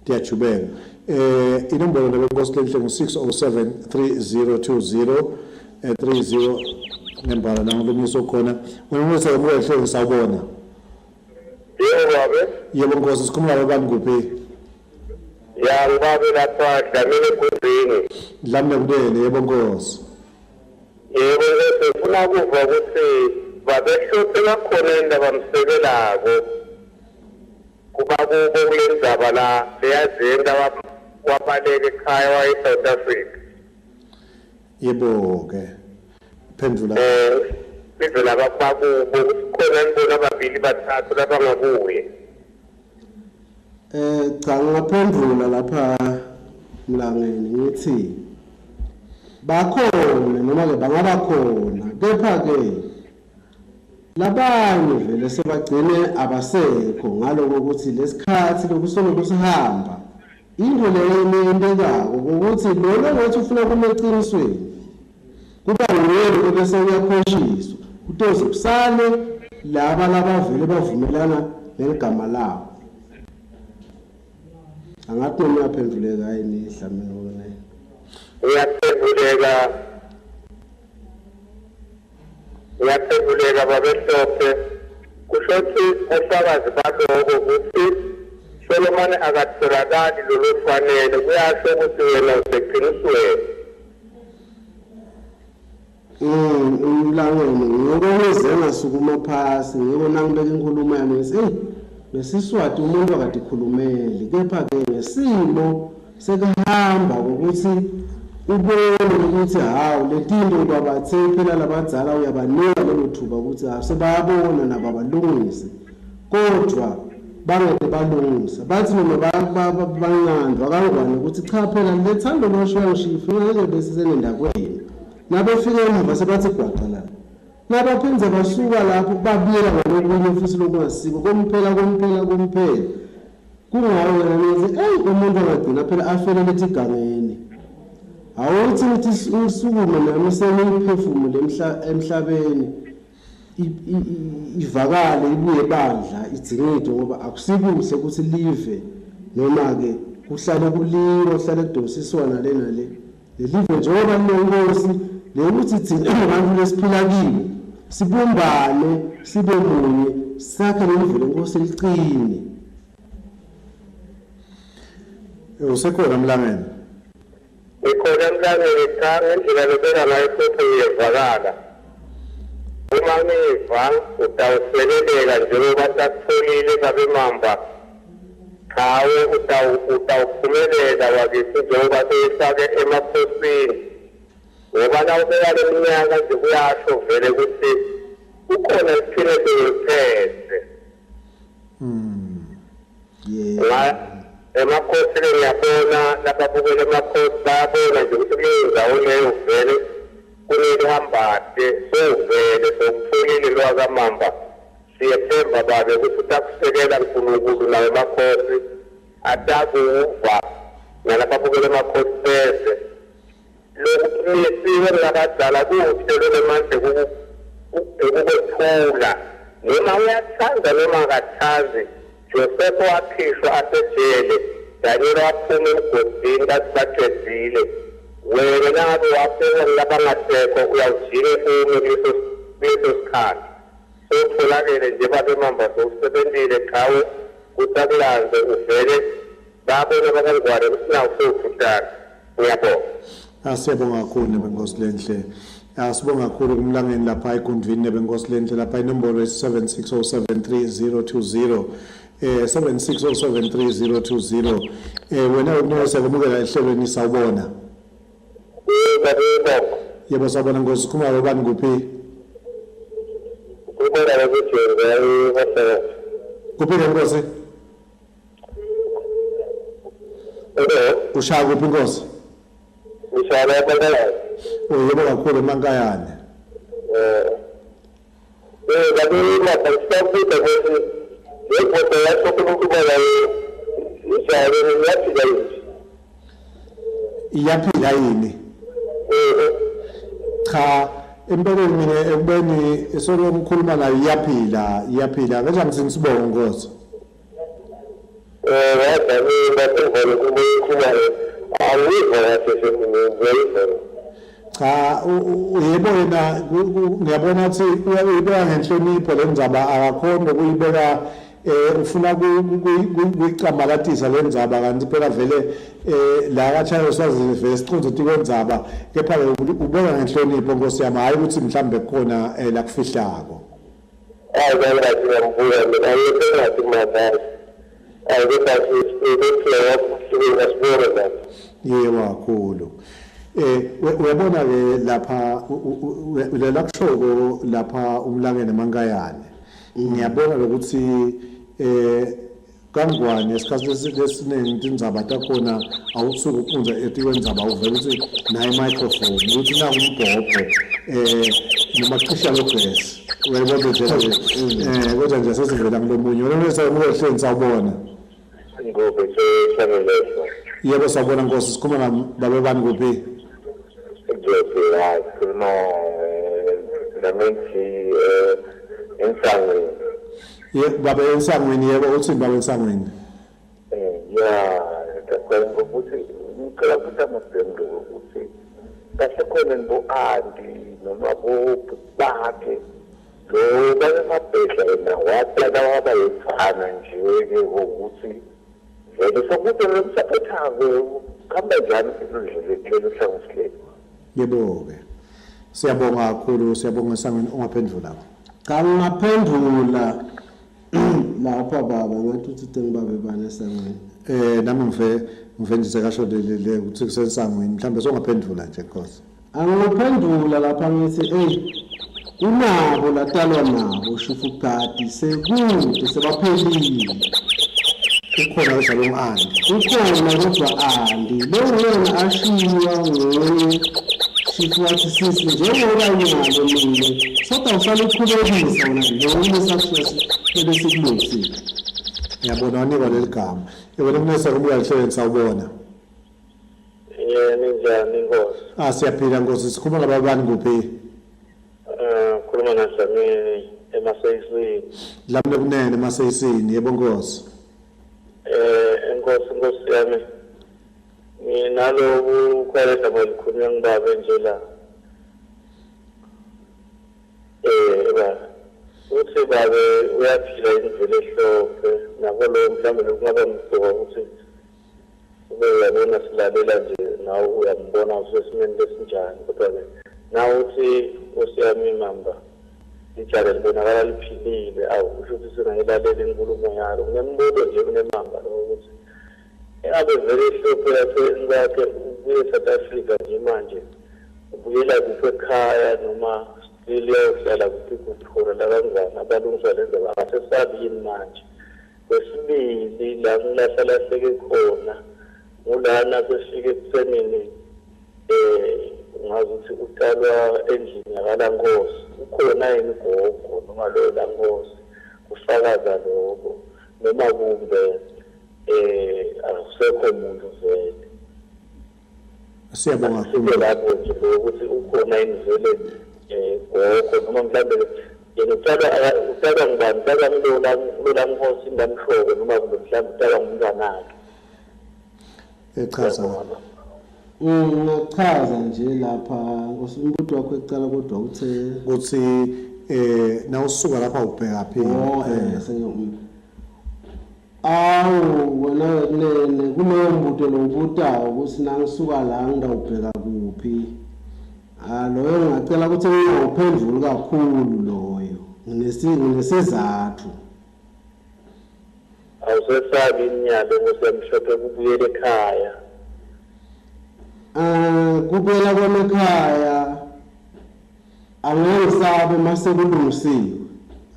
tiyajubeka eh inombolo nabenkosi lenhle ngu-6073020 eh 30 nembala nangolumiso khona wena unese kwamukela ehlelweni sawubona Yebo babe. Yebo Nkosi sikhuluma nabani kuphi? Ya ngibabe lapha Dlamini eGudwini. Dlamini kunene yebo Nkosi. Yebo Nkosi ngifuna kuva ukuthi babehluphe bakhona yini labamsekelako kuba kubo kule ndzaba la leyazenta wabaleka ekhaya waye e-South Africa. Yebo ke. Phendvula. Eh sive laba bakubo kukhona ngibona ababili bathathu labangakuye. Eh cha ngingaphendula lapha Mlangeni ngithi bakhona noma ke bangaba khona kepha ke labanye vele sebagcine abasekho ngaloko ukuthi lesikhathi lokusoloko kusihamba Into leyo eyentekako ukuthi lona ngathi ufuna kuma eqinisweni kuba nguye ebese uyakhoshiswa kutoze kusale laba labavele bavumelana neligama labo angathi noma uyaphenduleka yini Dlamini wena Uyaphenduleka Uyaphenduleka babehlophe kusho ukuthi ubufakazi baloko ukuthi Solomane akatholakali lolufanele kuyasho ukuthi wena useqinisweni. Umlangeni ngiko ngize ngasukuma phasi ngiko nangibeka inkulumo yami ngithi eyi ngesiswati umuntu akatikhulumeli kepha-ke ngesimo Sekuhamba ngokuthi ubone ukuthi hawu letinto ubabathe phela labadzala uyabanika lelo thuba ukuthi hawu sebayabona nabo abalungise kodwa bangeke balungisa bathi noma banqandwa kangwane ukuthi cha phela lethando lwasho yangishifa ingeke bese senendakwenu nabefika emuva sebathi gwaqa la nabaphinde basuka lapho babuyela ngalokunye futhi lokungasiko komphela komphela komphela Kungawe wena nithi eyi umuntu angagcina phela afele lethi igangeni. Awuthi ngithi ngisukume nami sengiphefumule emhlabeni ivakale ibuye bandla idzingidwe ngoba akusikuhle ukuthi live Noma-ke kuhlale kuliwa, kuhlale kudonsiswana le nale. Lelive njengoba linenkosi lekuthi thina bantfu lesiphila kibo sibumbane sibe munye sakhe lelive lenkosi licine. Usekhona Mlangeni? Ngikhona Mlangeni, cha ngendlela lobeka ngayo futhi ngiyevakala. Uma ngiva utawusekeleka njengoba sakutholile babe Mamba. Chawe utawuphumelela wakithi njengoba seyifake emakhosini. Ngoba nawubeka le minyaka nje kuyasho vele ukuthi kukhona isiphile sewuliphethe. Yeah. Emakhosini ngiyabona lababukela emakhosi bayabona nje ukuthi kuleyo ndzawo leyo vele kunelihambate sewuvele sewukutholile lwakamamba. Siyethemba babe ukuthi utakusekela Nkulunkulu nawo emakhosi atakuva nalababukela emakhosi bese lokumisiwe ngabadala kuhle lonemandla ekukwephula noma uyathanda noma akathandi. Joseph wakhishwa asejele, Daniel waphuma emgodini bathi baqedile. Wena nangabe wabekwa ngulabangasekho uyawujike ume kuleso sikhathi. Sewutholakele nje babe Mamba sewusebentile qhawe kutakulanze uvele babona bakangwane ukuthi nawu sewufutana. Ngiyabonga. Asiyabonga kakhulu nebenkosi lenhle. Asibonga kakhulu kumlangeni lapha egundvini nebenkosi lenhle lapha inombolo 76073020 76073020 wena ukunese kumukela ehlelweni sawubona. Yebo. Yebo sawubona Nkosi, sikhuluma bani kuphi? Kubona ukuthi ngiyayibona. Kuphi ke Nkosi? Ushaya kuphi Nkosi? Ngishaya eMankayane. Yebo kakhulu eMankayane. Kanti lapha siyabuza ukuthi le bhodo yakho ukuba nayo ijayele iyaphila yini? Iyaphila yini? Cha, empeleni mina ekubeni solo ngikhuluma nayo iyaphila, iyaphila. Kanjani ngithini sibongo Nkosi? Wadlala bakuvala kubo ikhuluma angiva kahle sengiyizwa. Cha, yebo yena ngiyabona ukuthi uyibeka ngenhlonipho le ndzaba, akakhoni ukuyibeka ufuna kuyicamalatisa le ndzaba, kanti phela vele la kaChannel Swazi vele siconze tikwendzaba, kepha ubeka ngenhlonipho Nkosi yami, hayi ukuthi mhlambe kukhona la kufihlako. Hayi kangathi ngiyambuka mina ayikho engathi madala. Hayi kodwa sibone lapha. Yebo kakhulu. Uyabona ke lapha lela kushoko lapha umlangeni eMankayane. Ngiyabona ukuthi kangwane isikhathi lesiningi tindzaba takhona awusuke uphunza etikwenzaba uvela ukuthi nayi microphone ukuthi nakumbhobho noma cisha lo gas uyayibona nje kodwa nje sesivela kulomunye wena usehleni sawubona. Ngobe seshaneleso. Yebo sawubona Nkosi, sikhuluma babe bani kuphi? Ngiyaphila, sikhuluma namithi ensangweni. Yebo babe ensangweni, yebo uthini babe ensangweni? Ya, ngicela ukuthi ngicela ukuthi amabhendu ukuthi kahle khona bo anti noma bo bakhe lo babe mabhedla yena waqala waba yefana nje ke ukuthi vele sokuthi lomsaphothako kuhamba njani lolu hlangothi leli. Yebo ke. Siyabonga kakhulu, siyabonga esangweni ungaphendula. Cha ngingaphendula lapha baba ngathi uthi ngibabe bani esangweni. Nami ngive nje sekasho le ukuthi kusensangweni mhlambe songaphendula nje Nkosi. Angiphendula lapha ngithi hey kunabo latalwa nabo shifugadi sekude sebaphelile. Ukhona kodwa lo andi. Ukhona kodwa andi lo wena ashiywa nguye shifu wathi sisi njengoba nyalo mina sodwa usale uqhubekisa wena njengoba sakushiya besikulungisile. Ngiyabona wanikwa leli gama. Yebo kunesa kubuya ehlelweni sawubona. Ninjani Nkosi? Siyaphila Nkosi, sikhuluma ngababani kuphi? Khuluma naDlamini eMaseyisini. Dlamini kunene eMaseyisini, yebo Nkosi. Nkosi Nkosi yami. Nginaloku khweleta balikhulunywa ngibabe nje la. Eh ba uthi babe uyaphila indlela ehlophe nako lo mhlawumbe lokungaba msuka ukuthi ube uyabona silalela nje nawe uyambona usesimeni lesinjani kodwa-ke nawe uthi nkosi yami mamba ijale libonakala liphilile awu kusho ukuthi singayilalela inkulumo yalo kunembuto nje kunemamba lo ukuthi engabe vele ihlophe yaseceleni kwakhe ubuye e-South Africa nje manje ubuyela kuphi ekhaya noma still uyayohlala kuphi kuphi khona la kangani abalungisa le ndaba akasesabi yini manje kwesibili la ngilahla lahleke khona ngulana sesifike ekuthenini eh ungazi ukuthi uqalwa endlini yakalankosi ukhona yini gogo noma loyo lankosi kufakaza lokho noma kumbe eh akusekho muntu vele Siyabonga kakhulu. Lapho nje ukuthi ukhona yini vele eh gogo noma mhlambe yena utalwa utalwa ngubani utalwa ngilola lola nkosi ndamhloko noma kumbe mhlambe utalwa ngumntwanakhe Echaza. Ngingachaza nje lapha nkosi umbuto wakho ekucala kodwa uthe Ukuthi eh nawusuka lapha ubheka phi? Oh eh sengiyo Awu wena wekunene kulowo mbuto lowubutayo ukuthi nangisuka la ngidawubheka kuphi. Ah loyo ngingacela ukuthi ngingawuphenduli kakhulu loyo. Nginesizathu. Awusesabi inyalo nkosi kubuyela ekhaya. Eh kubuyela kwami ekhaya angeke ngisabe mase kulungisiwe.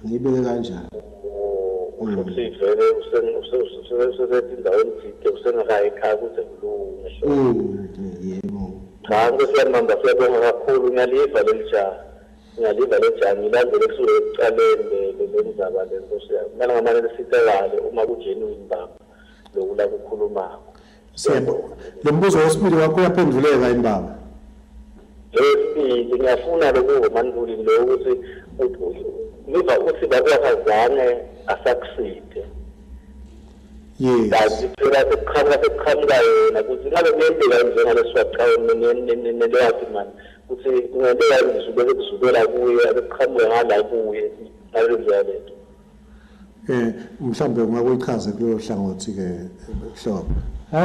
Angibeke kanjalo. Usho ukuthi vele usesendaweni thide usengakayi ekhaya kuze kulunge. Yebo. Cha nkosi yami mamba siyabonga kakhulu ngiyaliva leli jaha. Ngiyaliva leli jaha ngilandele kusuke ekuqaleni le ndzaba le nkosi yami. Kumele ngamane lisitakale uma ku-genuine baba loku la kukhulumako. Siyabonga. Lo mbuzo wesibili wakho uyaphenduleka yini baba? Lwesibili ngiyafuna lokuva Mantuli lo ukuthi ngiva uthi bakwakazange asakuside. Yes. Kanti phela sekuqhamuka sekuqhamuka yena ukuthi ngabe kuyenteka njengalesiwaqhawe nelwazi mani ukuthi kungenteka ngizubeke kuzubela kuye abekuqhamuka ngala kuye ngaleyo ndlela lento. Eh mhlambe ungakuyichaza kuleyo hlangothi ke hlobo. Eh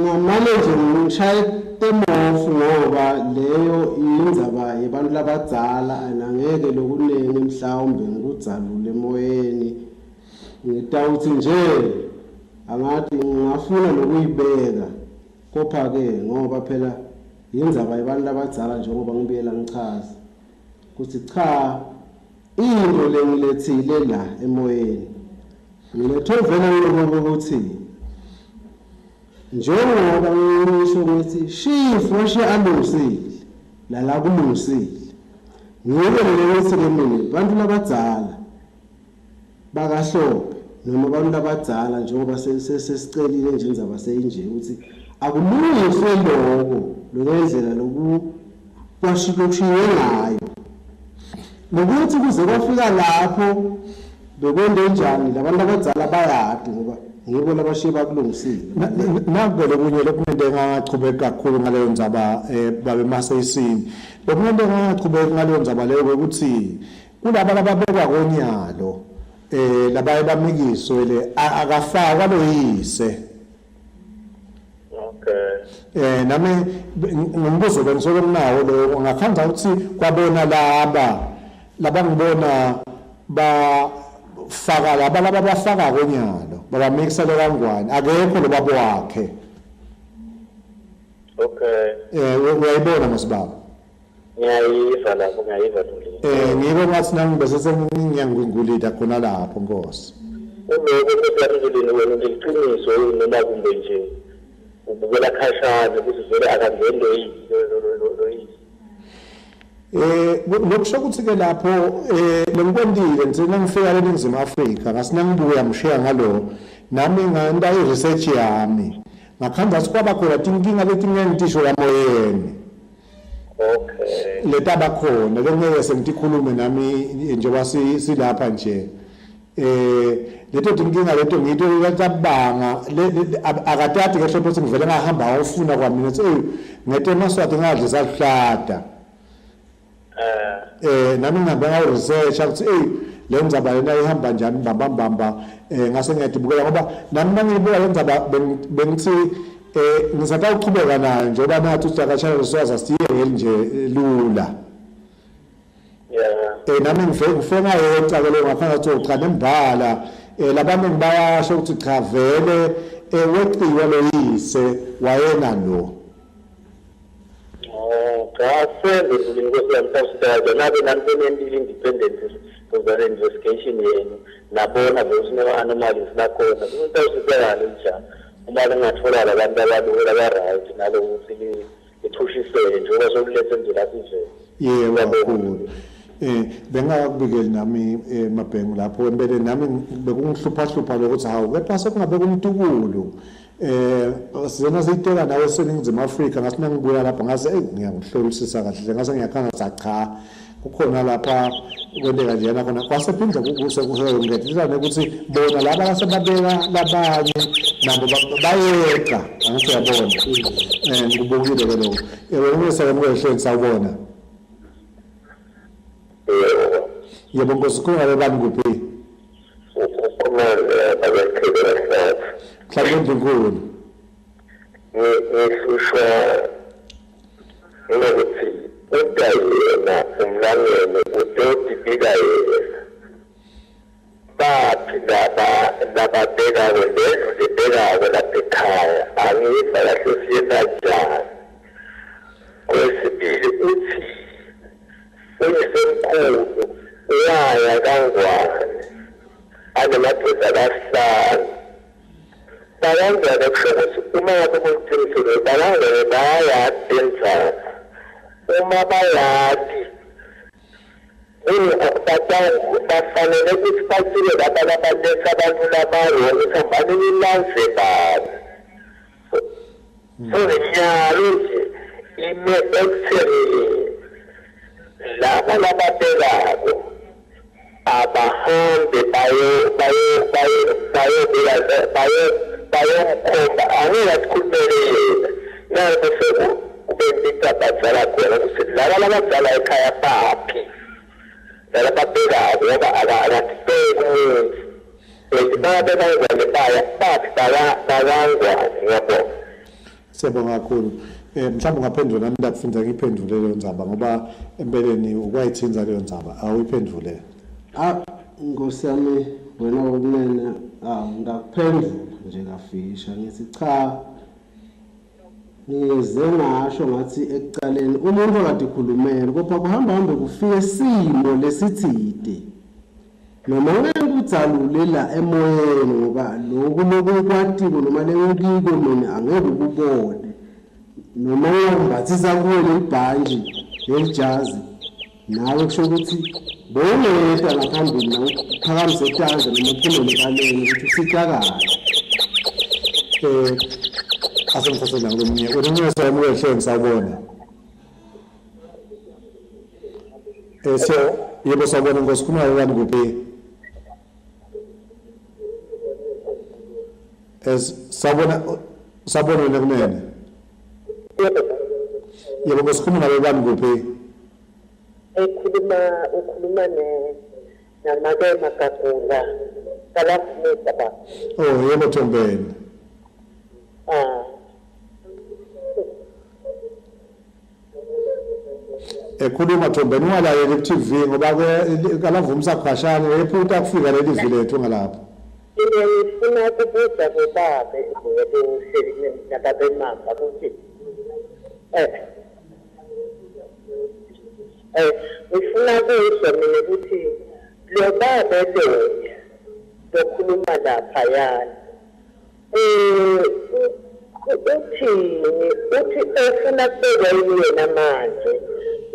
ngamane nje ngishaye temofu ngoba leyo indzaba yebantu labadzala and angeke lokuningi mhlawumbe ngikudzalule emoyeni. Ngitawuthi nje angathi ngingafuna nokuyibeka kopha ke ngoba phela yindzaba yebantu labadzala njengoba ngibuyela ngichaza ukuthi cha into lengilethile la emoyeni ngilethe vele ngiloko ukuthi njengoba ngisho ngithi shifu washiya alungisile lala kulungisile ngike lelethi ke mina bantu labadzala bakaHlophe noma abantu abadzala njengoba sesicelile nje indzaba seyinje ukuthi akulungiswe lokho lokendlela loku kwashiwe ngayo nokuthi kuze kwafika lapho bekwende njani labantu abadzala bayadi ngoba ngibo labashiye bakulungisile. Naku lokunye lokunento engangachubeki kakhulu ngaleyo ndzaba eh babe maseyisini. Lokunento engangachubeki ngaleyo ndzaba leyo ukuthi kulaba lababekwa konyalo eh labaye bamikiswe le akafakwa loyise. Okay. Eh nami ngumbuzo bengisoke nginawo lo ngakhanza ukuthi kwabona laba labangibona bafaka laba laba bafaka konyalo babamikisa lekangwane akekho lo baba wakhe. Okay. Eh uyayibona mosibaba. Ngiyayiva lapho ngiyayiva Ntuli. Eh ngiko ngathi nami bese sengiyangwingulida khona lapho Nkosi. Uloko Nkosi yami Ntulini wena uliqiniso yini noma kumbe nje ubukela khashane ukuthi vele akangeni lo yisi. Eh lokusho ukuthi ke lapho eh lengikwentile ngithe nangifika eNingizimu Afrika ngase nangibuya ngishiya ngalo nami nganta i-research yami ngakhanza ukuthi kwaba khona tinkinga letiningi tisho lamoyeni. Okay. Letaba khona lengeke sengitikhulume nami njengoba silapha nje. Eh leto tinkinga leto ngito lacabanga akatati ke hlobo ukuthi ngivele ngahamba ngawufuna kwamina ukuthi ey ngete emaswati ngadli sahlata. Eh nami ngihambe ngawu research ukuthi ey le ndzaba lena ihamba njani mbamba mbamba eh ngase ngiyadibukela ngoba nami mangiyibuka le ndzaba bengithi eh ngisatawuchubeka nayo njengoba nathi uthi akashaya swazi asiyekeli nje lula. Yeah. Eh nami ngifike ngifike ngayeca ke leyo ngaphansi ngathi cha nembala eh labaningi bayasho ukuthi cha vele eh weqiwe lo yise wayena lo. Oh, cha senze ndlulini nkosi yami sawusidada nabe nani senentile independent kuzale investigation yenu nabona vele ukuthi nama-anomalies lakhona kutawusizakala njani uma lingatholakala abantu abalula aba-right nalokuthi lichushiseke njengoba sokulethe nje la sivele. Yebo kakhulu. Eh bengakubikeli nami eh, Mabhengu lapho empeleni nami bekungihlupha hlupha lokuthi hawu kepha sekungabe kumtukulu eh sizona siyiteka nawe seningizimu Afrika ngase nangibuya lapha ngase eyi ngiyakuhlolisisa kahle ngase ngiyakhanga cha kukhona lapha kwenteka njena khona kwase phinde kuse kusengezelane ukuthi bona laba asebabeka labanye nabo bayeqa angithi uyabona um ngikubukile ke lokho yebo ngiyeseke mkwehleni sawubona yebo nkosi khuluma bebani kuphi mhlawumbe endlunkulu Ngihlushwa ngokuthi uda yena umlangeni utodibika yena baphi laba lababekako lendlu lebekako lapha ekhaya angiva kahle siyena njani kwesibili uthi uyisemkhulu waya kangwane anemadoda kasihlanu Bakanjani kusho ukuthi uma ngabe kuliqinisile bakangene bayayati lenzaba uma bayati bafanele ukuthi batshele laba labaletha abantu labarong ukuthi hambani nilandze bani so nyalo nje ime ekutheni laba lababekako abahambe bayo bayo bayo bayobika bayo bayomkhomba angeke asikhulumele yena naku sekube abadzala khona ukuthi laba labadzala ekhaya baphi laba babekako ngoba akasibeki umuntu and babe bangwane baya baphi bakangwane ngiyabonga. Siyabonga kakhulu. Eh mhlawumbe ungaphendula nami ndakufunda ngiphendule leyo ndzaba ngoba empeleni ukwayithinza leyo ndzaba awuyiphendule. Ah Nkosi yami wena wokunene ah ngakuphendula nje kafisha ngithi cha ngize ngasho ngathi ekuqaleni umuntu akade khulumela kodwa kuhamba hambe kufike simo lesithide Noma ngeke ngikudzalule la emoyeni ngoba loku lokukwatiko noma lengikiko mina angeke ukubone. Noma ngiyambathisa kuwe lelibhantshi lelijazi nawe kusho ukuthi bowungedwa ngaphambili nawe uphakamise tandla noma uphumele ebaleni ukuthi usitakale. Eh asengithathe la kulomunye wena unxesa wamukele sawubona. Eh so yebo sawubona Nkosi khuluma ubani kuphi? Eh sawubona sawubona wena kunene. Yebo Nkosi khuluma nawe bani kuphi? Ekhuluma ukhuluma ne namake Magagula. Salamisa baba. Oh yebo Thombeni. Ah. Ekhuluma Thombeni ungalaleli ku-TV ngoba ke kalavumisa khwashane lephuta kufika leli vi lethu ngalapho. Mina ngifuna kubuza kubabe lohleli nababe mamba ukuthi eh eh ngifuna kuzwa mina ukuthi lo babe loya lokhuluma laphayana Eh uthini uthi ofuna kubekwa yini yena manje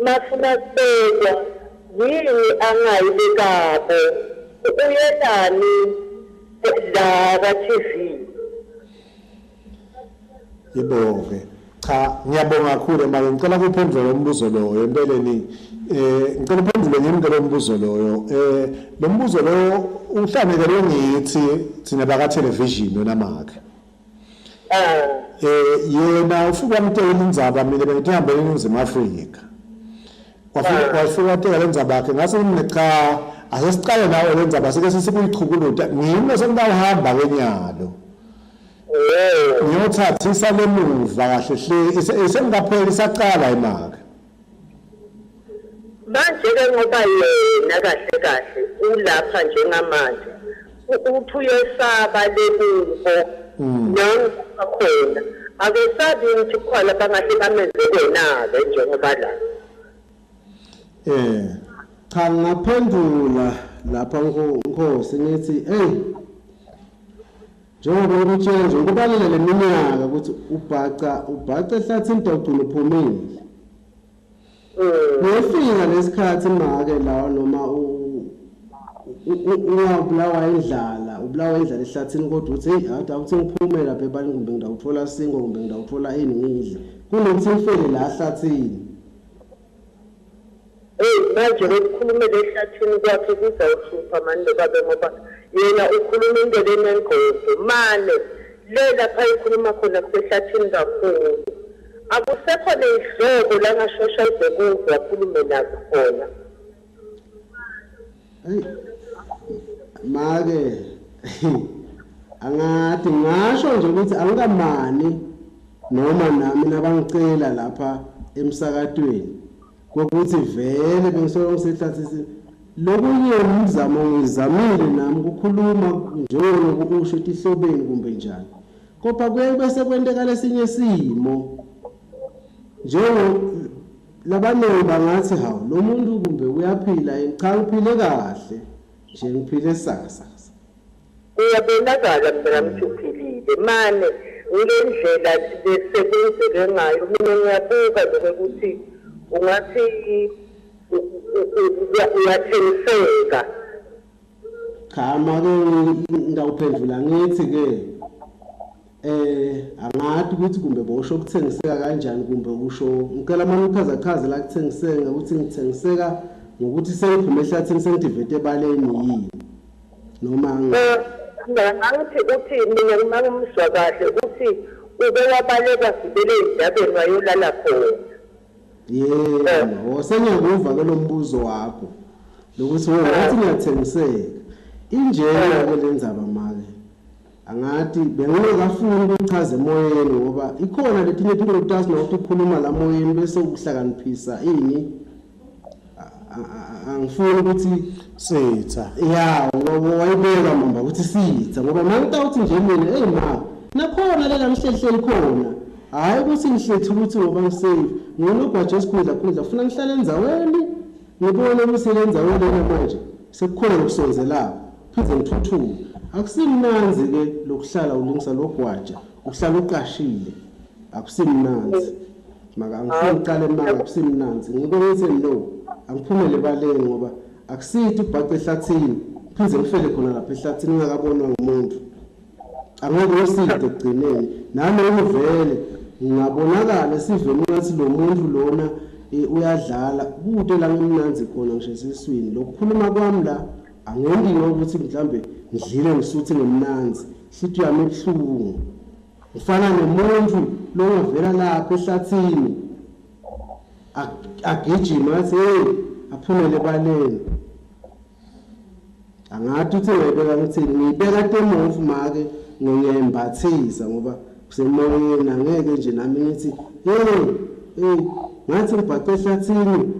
mafuna kubekwa yini angayibekabo uyelani la ka-TV Yebo-ke. Cha, ngiyabonga kakhulu make ngicela kuphendula lo mbuzo loyo empeleni Ngicela uphendule ngimi ke lo mbuzo loyo. Lo mbuzo loyo uhlanekelwe ngithi thina baka television wena makhe. Yena ufike wamtela indzaba, mina bengithi hambele eNingizimu Afrika. Wafika wateka le ndzaba yakhe, ngase mina cha, asesiqale nawe le ndzaba sike sesikuyichukuluta, ngimi sengitawuhamba ke nyalo. Ngiyothathisa lemuva kahle hle isengikapheli isaqala imaka. Manje-ke ngoba yena kahle kahle ulapha njengamanje, uthi uyesaba lekubo nangakhona akesabi ukuthi kukhona bangahle bamenze kona-ke njengoba la. Cha, ngaphendula lapha Nkosi ngithi hey, njengoba ngikutshela nje ukubalela le minyaka ukuthi ubhaca ehlathini dawugcina uphumile. Kuyefika lesikhathi make la noma ungabulawa indlala, ubulawa indlala ehlathini, kodwa uthi hey, ade awuthi ngiphume lapha ebaleni, kumbe ngidawuthola singo, kumbe ngidawuthola ini ngidle, kunokuthi ngifele la ehlathini. Eyi, manje lokukhulumela ehlathini kwakhe kuzawuhlupha mani lo babe, ngoba yena ukhuluma into lenengqondo mane le lapha ikhuluma khona kusehlathini kakhulu, akusekho ney'hlobo langashesha ize kuzo akhulume nazo khona. Eyi make, angathi ngasho nje ukuthi angikamani noma nami nabangicela lapha emsakatweni kokuthi vele bengisoke ngisehlathisi. Lokunye umzamo ngizamile nami ukukhuluma njengoba usho etihlobeni kumbe njani, kodwa kuye bese kwenteka lesinye simo, njengo labaningi bangathi hawu, lo muntu kumbe uyaphila yini? Cha, ngiphile kahle nje, ngiphile saka. Uyabonakala mntanami ukuthi uphilile mane ngile ndlela lesekwenzeke ngayo. Mina ngiyabuka lokho ukuthi ungathi uyathengiseka. Cha make, ngawuphendula ngithi ke angathi ukuthi kumbe bosho ukuthengiseka kanjani, kumbe usho ngicela manje uchaza chaze la kuthengiseka ukuthi ngithengiseka ngokuthi sengiphume ehlathini sengidivete ebaleni yini noma Angithi uthi mina uma ngimzwa kahle uthi ube wabaleka gibele ey'ndabeni wayolala khona. Yebo, sengiyakuva ke lo mbuzo wakho lokuthi ngathi ngiyathengiseka. Injena ke le ndzaba make, angathi bengingakafuni ukuchaza emoyeni ngoba ikhona letinye tinto utazi nokuthi ukhuluma la moyeni bese ukuhlakaniphisa ini. Angifuni ukuthi sitha. Ya, wayibeka mamba ukuthi sitha, ngoba mangitawuthi nje mina hey ma, nakhona lela ngihleli khona, hhayi ukuthi ngihlethi ukuthi ngoba ngisafe nginogwaja esikhundla khundla, funa ngihlale endzaweni ngibone ukuthi le ndzaweni lena manje sekukhona lokusonzelako phinde ngithuthuke. Akusimnanzi-ke lokuhlala ulungisa logwaja, uhlala uqashile, akusimnanzi maka. Angifuni uqale manga, akusimnanzi. Ngiko ngithi no, angiphumele ebaleni ngoba akusithi ubhace ehlathini phinde ngifele khona lapha ehlathini ngingakabonwa ngumuntu, angeke ngiside ekugcineni nami ngivele ngingabonakala esiveni ngathi lo muntu lona uyadlala kude la ngimnanzi khona ngisho esiswini. Lokukhuluma kwami la angendi ngokuthi mhlambe ngidlile ngisuthi ngimnanzi, hlithi yami ebuhlungu, ngifana nomuntu longavela lapha ehlathini agijima athi hey, aphumele ebaleni. Angathi uthi ngiyibeka ngithini, ngiyibeka temovu make, ngiyembathisa ngoba kusemoyeni, angeke nje nami ngithi hey hey, ngathi ngibhace ehlathini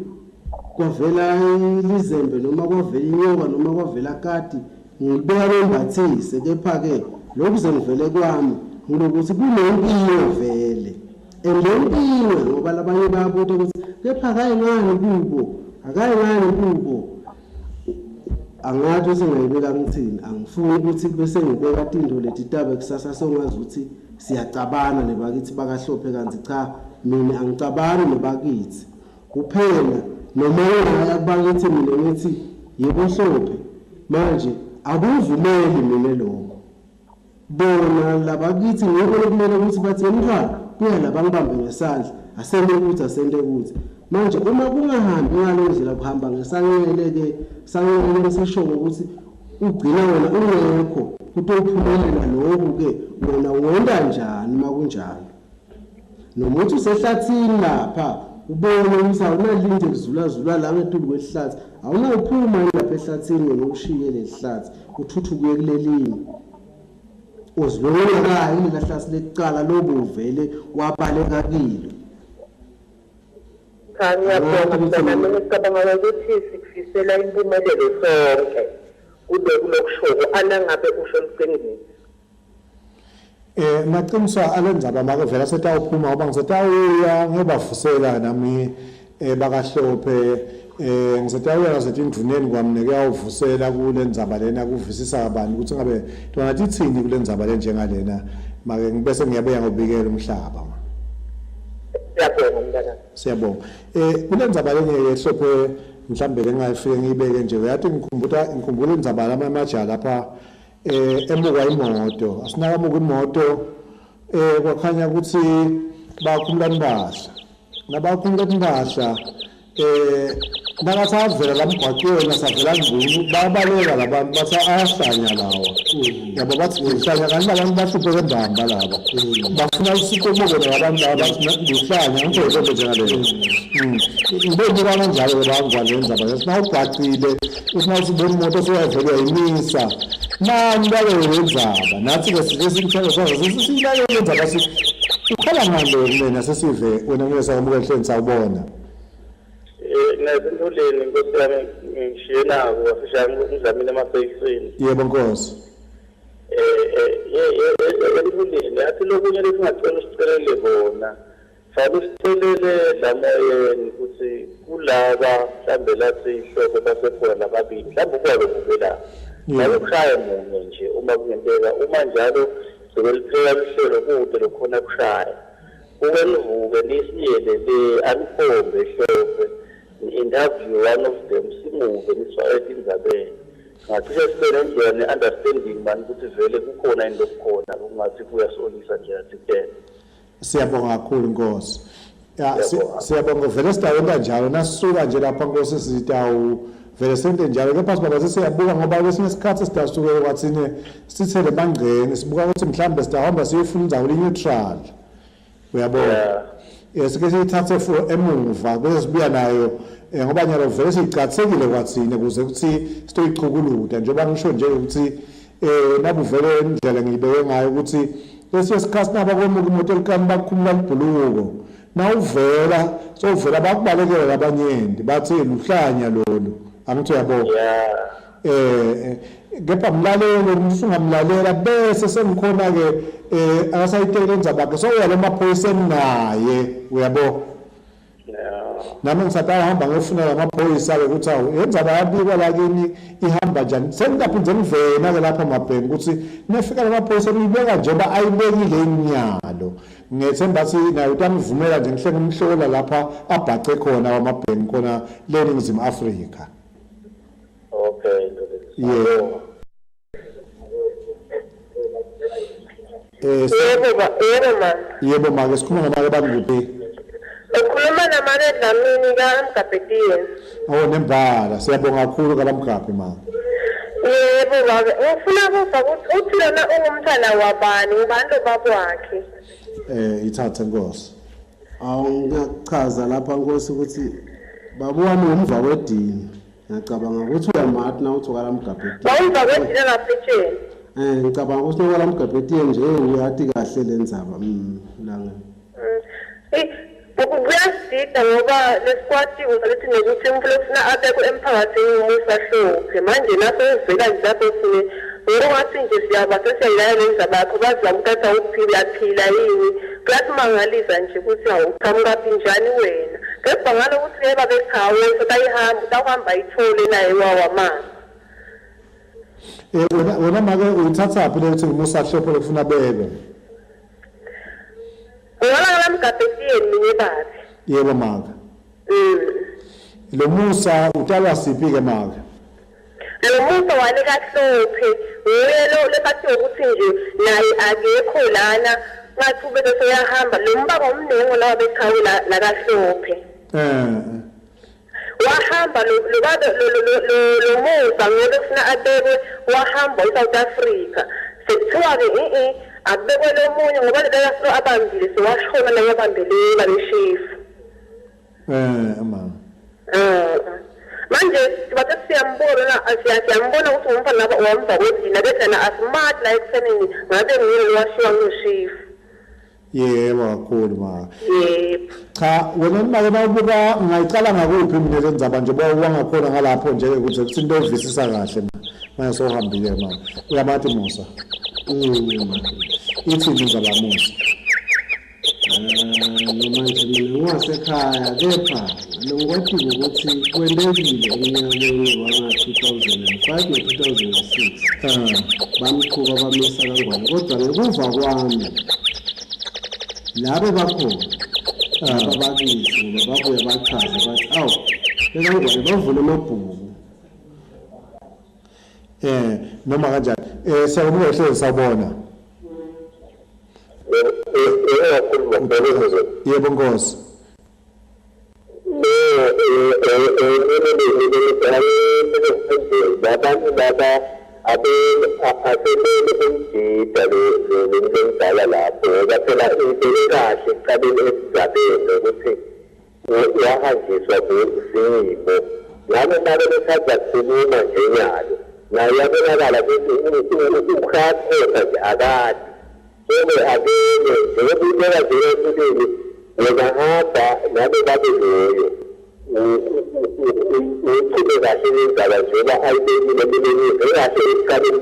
kwavela ilizembe noma kwavela inyoka noma kwavela kati, ngibeka bembathise. Kepha-ke lokhu sengivele kwami ngilokuthi kunenkinga vele, and le nkinga ngoba labanye bayabuta ukuthi kepha akayi ngani kubo, akayi ngani kubo. Angathi ukuthi ngiyibeka ngithini, angifuni ukuthi bese ngibeka tinto leti tabe kusasa songazi ukuthi siyacabana nebakithi bakahlophe, kanti cha, mina angicabani nebakithi kuphela. Noma ngingaya kubakithi mina ngithi yebo hlophe, manje akuvumeli mina lokho, bona labakithi ngiko lokumele ukuthi bathi mntwana buya la, bangibambe ngesandla, asente ukuthi asente ukuthi. Manje uma kungahambi ngaleyo ndlela kuhamba ngesancele ke, sancele ngisisho ukuthi ugcina wena ungekho kutophumelela lokhu ke, wena wenda njani uma kunjalo? Noma uthi usehlathini lapha ubone ukuthi awunalinde lizulazula la ngetulu kwehlathi, awunawuphuma lapha ehlathini wena ushiye lelihlathi uthuthuke kulelinye. Uzilolongakayo kulela hlathi lekucala lobu uvele wabaleka kilo. Cha, ngiyabonga mntanami, ngicabanga ukuthi sikufisela impumelelo sonke kuloku lokushoko anangabe usho liqiniso. Maqiniswa alendzaba make vela setawuphuma ngoba ngisetawuya ngiyobavusela nami bakaHlophe, ngisetawuya nasetindvuneni kwami nekuyawuvusela kule ndzaba lena, kuvisisa kabanti ukuthi ngabe tona titsini kule ndzaba le njengalena. Make ngibese ngiyabuya ngobikela umhlaba. Siyabonga mntanami. Siyabonga. Kule ndzaba lenye yeHlophe mhlambe lengayifike ngiyibeke nje, uyathi ngikhumbuta ngikhumbula indzaba lama emajaha lapha emuka imoto, asinakamuka imoto kwakhanya ukuthi bakhumula impahla, nabakhumula impahla nakasavela la mgwaqweni asavela nguni bayabaleka labantu, bathi ayahlanya lawa, yabo bathi ngihlanya kanti labantu bahlupheke mbamba laba, bafuna usiqomoke labantu laba, bathi ngihlanya ngitho into njengaleyo. Ngibebuka kanjalo-ke bangwane lenzaba sinawubhacile usina usibona imoto seyavele uyayimisa nani lalele le ndzaba, nathi-ke sike sikuthele sazo sesiyilalele le ndzaba, ukhala ngani leyo kumina sesive wena kumele sakwamukela ehleni sawubona. Nasentuleni nkosi yami, ngishiye nako wasishaya ngidlamini emasekisini. Yebo nkosi. Entuleni yathi lokunye lesingacela usicelele kona, fanele usicelele lamoyeni ukuthi kulaba mhlambe lathi ihloko basekhona lababili, mhlambe ukwalo bukela nawe kushaya munye nje uma kungenteka, uma njalo sebelipheka luhlelo kude lokhona kushaya kuke nivuke nisiyele le anikhombe Hlophe, ni-interview one of them, simuve nisifake etindzabeni, ngacishe sibe nendlela ne-understanding mani ukuthi vele kukhona yini lokukhona kungathi kuyasolisa nje athi kuphela. Siyabonga kakhulu nkosi. Ya, siyabonga vele sitawenta njalo nasisuka nje lapha nkosi, sitawu vele sente njalo kepha sibaba sesiyabuka ngoba kwesinye isikhathi sitasuke kwathine sithele emangceni, sibuka ukuthi mhlawumbe sitahamba siyofuna indzawo le-neutral, uyabona, sike siyithathe for emuva bese sibuya nayo, ngoba nyalo vele siyicatsekile kwathine kuze ukuthi sitoyichukuluta njengoba ngisho nje ukuthi nabuvele indlela ngiyibeke ngayo ukuthi kwesinye isikhathi naba kwemuka imoto elikani bakukhumula libhuluko, nawuvela sowuvela bakubalekela labanyenti bathi luhlanya lolu, angithi uyabo. Kepha mlalele usungamlalela bese sengikhona ke akasayiteki lendzaba yakhe sowuya lemaphoyiseni naye, uyabo. Nami ngisatawuhamba ngiyofuna lamaphoyisa-ke ukuthi awu lendzaba yabikwa lakini ihamba njani, sengiyaphinde ngivena-ke lapha mabhenki ukuthi nefika lamaphoyisa uyibeka njengoba ayibekile inyalo, ngethemba ukuthi naye utamvumela nje ngihle ngimhlola lapha abhace khona wamabhenki khona le Ningizimu Afrika. Okay. Yebo. Yebo ba, yebo ma. Yebo make, sikhuluma namake bakuphi? Ukhuluma namake Dlamini kaMgabhetiyeni. Oh nembala, siyabonga kakhulu kalamgabhi ma. Yebo babe, ngifuna kuva ukuthi uthi lona ungumntwana wabani, ubani lo baba wakhe? Ithathe nkosi. Awu ngiyachaza lapha nkosi ukuthi baba wami umva kwedini. Ngiyacabanga ukuthi uyamati na uthi okalamgabhetiyeni. Wawumva kwedini laphetsheni. Ngicabanga ukuthi okalamgabhetiyeni nje uyati kahle le ndzaba langa. Kuyasidida ngoba lesikwati ukuthi nekuthi umuntu lofuna abekwe emphakathini uMusa Hlophe, manje lapho uvela nje lapho sine ngokungathi nje siyaba sesiyayilaya le ndzaba yakho, bazama ukuthi awuphila phila yini, kuyasimangalisa nje ukuthi awuqhamukaphi njani wena, kepha ngalokuthi ke babechawe utayihamba utawuhamba ayithole naye wawamanga. Wena make uyithathaphi le ukuthi nguMusa Hlophe lokufuna bekwe? Ngoba ngalamgabhetiyeni mina babe. Yebo make. Lo Musa utalwa siphi ke make? Lo Musa wale kaHlophe nguye lo lebathiwe ukuthi nje naye akekho lana, ngathi ube seyahamba lo mbaba umnengo lawa bechawe la kaHlophe. Wahamba lo lo babe lo lo lo- lo lo Musa ngobe kufuna abekwe wahamba eSouth Africa. Sekuthiwa ke i akubekwe lomunye ngoba lebekasolo abambile sewashona la yabambele babeshifu. Mama. Manje sibathe siyambona siyambona ukuthi umfana laba wamva kwedina bese na asimati la ekusenini ngabe nguye lo washiwa ngushifu. Yebo kakhulu ma. Yebo. Cha wena make mawubuka ngayicala ngakuphi mina le ndzaba nje wangakhona ngalapho nje ukuze kuthi into ovisisa kahle ma. Manje sowuhambile ma. Uyamati Musa. Ithini indzaba Musa? Noma nje mina ngiwasekhaya kepha lengikwatile ukuthi kwentekile eminyakeni wanga-2005 no-2006 bamqhuba bamisa kaNgwane kodwa ngekuva kwami labo bakhona laba bakithi ngoba babuye bachaze bathi awu bekaNgwane bavula amabhuku. Noma kanjani siyabonga hlezi sawubona. Yebo Nkosi. Abantu laba asebele umjida lo lomdala lapho ngoba phela ibeke kahle ekuqaleni esigabeni ukuthi wahanjiswa simo nami make besanda kukhuluma nje nyalo naye uyabonakala ukuthi ukhaphosa nje akade sobe akene njengoba ibeka nje empilweni wena hamba nabe babe loyo uqhube kahle lendaba njengoba ayibekile empilweni kahle ekuqaleni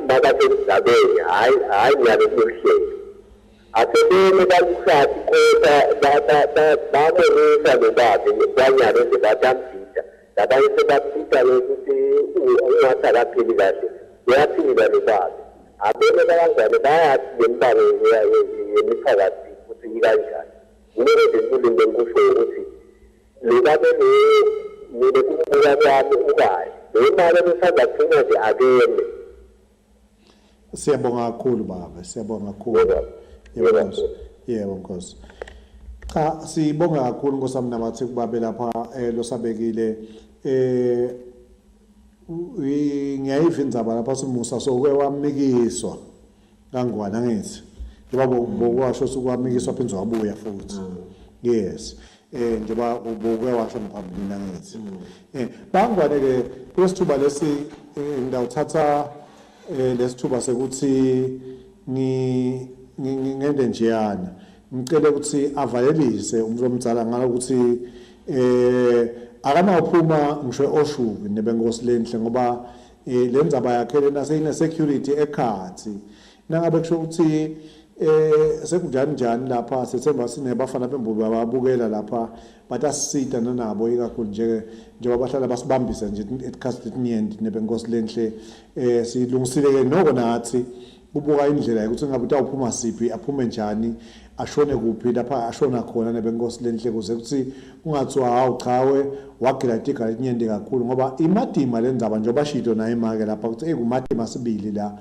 makasesigabeni hhayi hhayi nyalo kuhlelo asebene baluhlathi kota babonisa lo babe kwanyalo nje batambhida labanye sebaphita lokuthi ungathi akaphili kahle uyaphila lo babe abene bakangwane bayathi lemibango yemiphakathi ukuthi ikanjani. Kumele nje kulinde ngikusho ukuthi lo babe lo mina kumbuka kwami ukahle lo mali besanda kuphuma nje akeme. Siyabonga kakhulu baba, siyabonga kakhulu. Yebo Nkosi. Yebo Nkosi. Cha sibonga kakhulu Nkosi yami nabathi kubabe lapha losabekile ngiyayiva indzaba lapha simusa soke wamikiswa kaNgwane angithi njengoba bokwasho sukwamikiswa phindze wabuya futhi. Yes. Njengoba boke washo ngaphambilini angithi. Bangwane ke kulesithuba lesi ngidawuthatha lesithuba sekuthi ngende njeyana ngicele ukuthi avalelise umuntu omdala ngalokuthi akanawuphuma ngisho oshuki nebenkosi lenhle ngoba le ndzaba yakhe lena seyine security ekhathi nangabe kusho ukuthi sekunjani njani lapha sethemba sinebafana bembubi ababukela lapha batasisita nanabo ikakhulu nje njengoba bahlala basibambisa nje etikhathi letinyenti nebenkosi lenhle silungisile ke noko nathi kubuka indlela yokuthi ngabe utawuphuma siphi aphume njani ashone kuphi lapha ashona khona nebenkosi lenhle kuze kuthi kungathiwa hawu chawe wagila tiga letinyenti kakhulu ngoba imadima lendzaba njengoba shito naye make lapha ukuthi ekumadima sibili la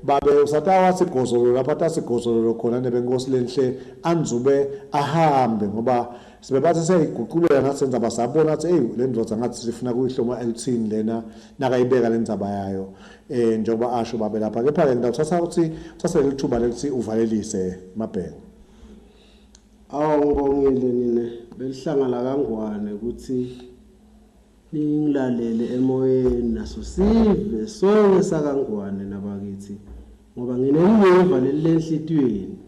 babe usatawa sigozolo lapha tasigozolo khona nebenkosi lenhle anzube ahambe ngoba sibe bathi seyiguqulela ngathi senza basabona athi hey le ndvodza ngathi sifuna kuyihloma elithini lena nakayibeka le ndzaba yayo njengoba asho babe lapha kepha ke ngithatha ukuthi uthathe lithuba lokuthi uvalelise Mabhengu. Awu ngibongile nina belihlanga la kaNgwane ukuthi ningilalele emoyeni naso sive sonke sakaNgwane nabakithi ngoba ngineliva leli lenhlitiyweni.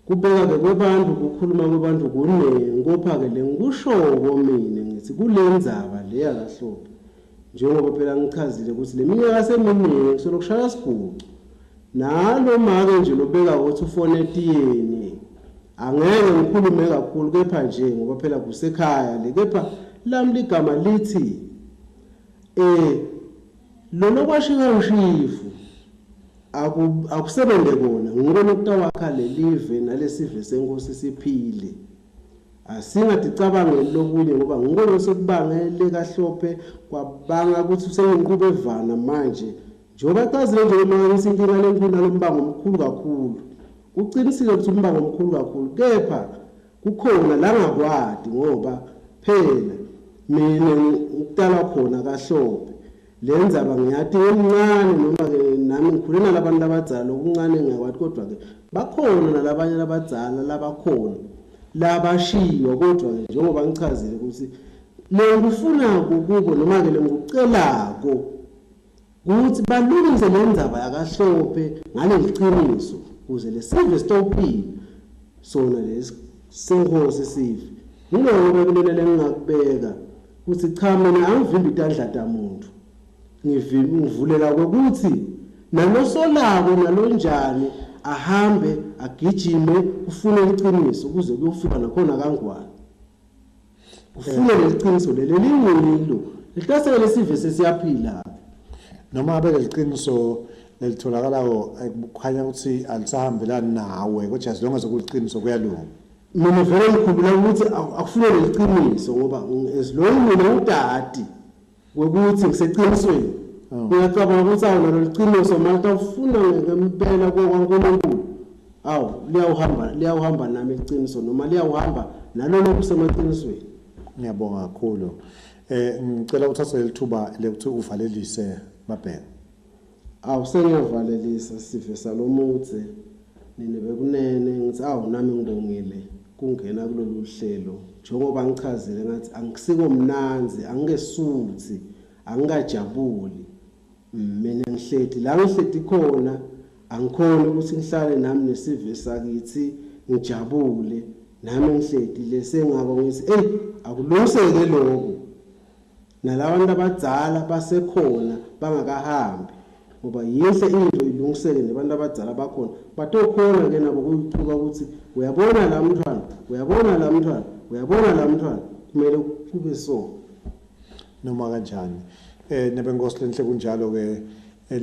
Kubeka ke kwebantu kukhuluma kwebantu kuningi kopha ke lengikushoko mina ngithi kulendzaba leya kaHlophe njengoba phela ngichazile ukuthi leminyaka seminingi kusolo kushaya sigucu nalo make nje lobeka ukuthi ufone etiyeni angeke ngikhulume kakhulu kepha nje ngoba phela kusekhaya le kepha lami ligama lithi lolo kwashika ushifu akusebenze kona ngibona ukutawakha lelive nalesive senkosi siphile asingadicabangeli lokunye ngoba ngibona sekubangele kaHlophe kwabanga ukuthi senginqube evana manje njengoba chazile nje manje inkinga lenkulu nalombango omkhulu kakhulu uqinisile ukuthi umbango omkhulu kakhulu kepha Kukhona langakwati ngoba phela mina ngikutalwa khona kaHlophe. Le ndzaba ngiyati ngimncane noma-ke nami ngikhule nalabantu labadzala lokuncane ngiyakwati kodwa-ke bakhona nalabanye labadzala labakhona labashiywa kodwa-ke njengoba ngichazile ukuthi lengikufunako kubo noma-ke lengikucelako kutsi balungise le ndzaba yakaHlophe ngaleli qiniso kuze lesive sitowuphila sona lesi senkhosi sive. Ngiloko bekunene lengingakubeka kutsi cha mina angivimbi tandla tamuntu ngivulela kwekutsi nalosolako nalonjani ahambe agijime kufune liciniso kuze kuyofika nakhona kaNgwane. Ufune leliciniso leli lingilo litaseke lesive sesiyaphila. Noma abe leliciniso lelitholakalako kukhanya ukuthi alisahambelani nawe kodwa as long as kuliqiniso kuyalunga. Mina vele ngikhumbula ukuthi akufune leliciniso ngoba as long mina ngidadi kwekuthi ngiseqinisweni ngiyacabanga ukuthi awu nalo liqiniso manje ufuna ngempela kwaNkulunkulu awu liyawuhamba liyawuhamba nami iqiniso noma liyawuhamba nalona kusemaqinisweni. Ngiyabonga kakhulu. Ngicela uthathe leli thuba lekuthi uvalelise Mabheka. Awu sengiyavalelisa sive salomutse nine bekunene ngithi awu nami ngibongile kungena kulolu hlelo njengoba ngichazile ngathi angisiko mnanzi angikesuthi angikajabuli. Mina ngihleti la ngihleti khona angikhoni ukuthi ngihlale nami nesive sakithi ngijabule nami ngihleti lesengako ngithi ey akulungiseke lokho nalabantu abadzala basekhona bangakahambi ngoba yinhle into ilungiseke nebantu abadzala bakhona batokhona ke nabo kuyichuka ukuthi uyabona la mntwana uyabona la mntwana uyabona la mntwana kumele kube so. Noma kanjani nebenkosi lenhle kunjalo ke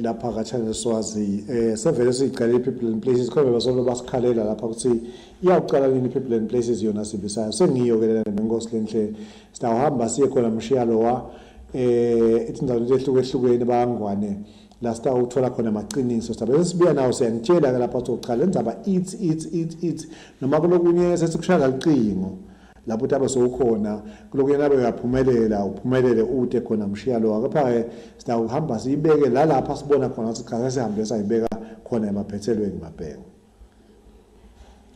lapha ka Channel Swazi sevele siyicela people and places khona basolo basikhalela lapha ukuthi iyawucala nini people and places yona sibisayo sengiyo ke lena nebenkosi lenhle sitawuhamba siye khona mshiyalo wa izindawo ezehlukehlukene bayangwane la sitawuthola khona amaqiniso sizabe sibuya nawo siyanitshela ke lapha ukuthi cha le ndzaba ithi ithi ithi ithi noma kulokunye sesikushaya kalucingo lapho utabe sowukhona kulokunye nabe uyaphumelela uphumelele ute khona mshiyalo kepha-ke sitawuhamba siyibeke la lapha sibona khona ukuthi cha sesihambe sayibeka khona emaphethelweni Mabhengu.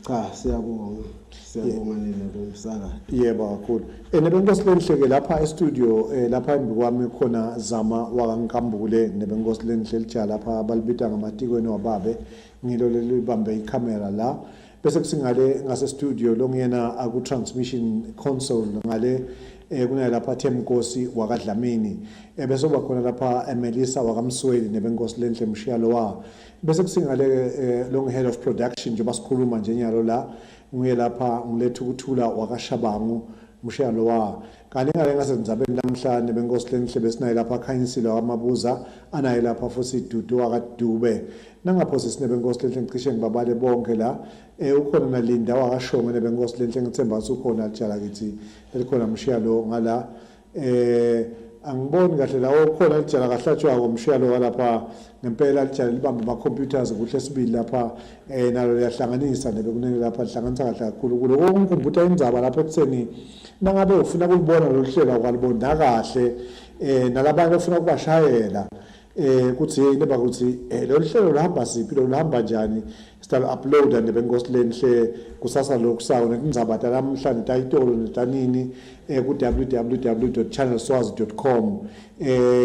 Cha siyabonga siyabonga nina bomsakazo. Yebo kakhulu. Nebenkosi lenhle ke lapha e-studio lapha embi kwami khona Zama wakaNkambule nebenkosi lenhle lija lapha balibita ngamatikweni wababe ngilo lelibambe ikhamera la bese kusingale ngase studio longiyena aku transmission console ngale kunaye lapha Themkosi wakaDlamini bese kuba khona lapha Melissa wakaMsweli nebenkosi lenhle Mshiyalo wa bese kusingale long head of production njengoba sikhuluma nje nyalo la nguye lapha ngiletha ukuthula wakaShabangu Mshiyalo wa kanti ngale ngasendzabeni namhlanje benkosi lenhle besinaye lapha Khanyisile wakaMabuza anaye lapha futhi Dudu wakaDube nangapho sisine benkosi lenhle ngicishe ngibabale bonke la ukhona naLinda wakaShongwe nebenkosi lenhle ngithemba ukuthi ukhona lijala kithi elikhona Mshiyalo ngala angiboni kahle la ukhona lijala kahlatshwako Mshiyalo walapha ngempela lijala libamba ama computers kuhle sibili lapha nalo liyahlanganisa nebekunene lapha lihlanganisa kahle kakhulu kuloko kungikhumbuta indzaba lapha ekutheni nangabe ufuna kulibona lolu hlelo awukalibonda kahle nalabanye ufuna ukubashayela kuthi yini bakuthi lolu hlelo luhamba siphi lo luhamba njani sitalo uploada nebenkosi lenhle kusasa lokusawo netindzaba talamhla netayitolo netanini ku www.channelswazi.com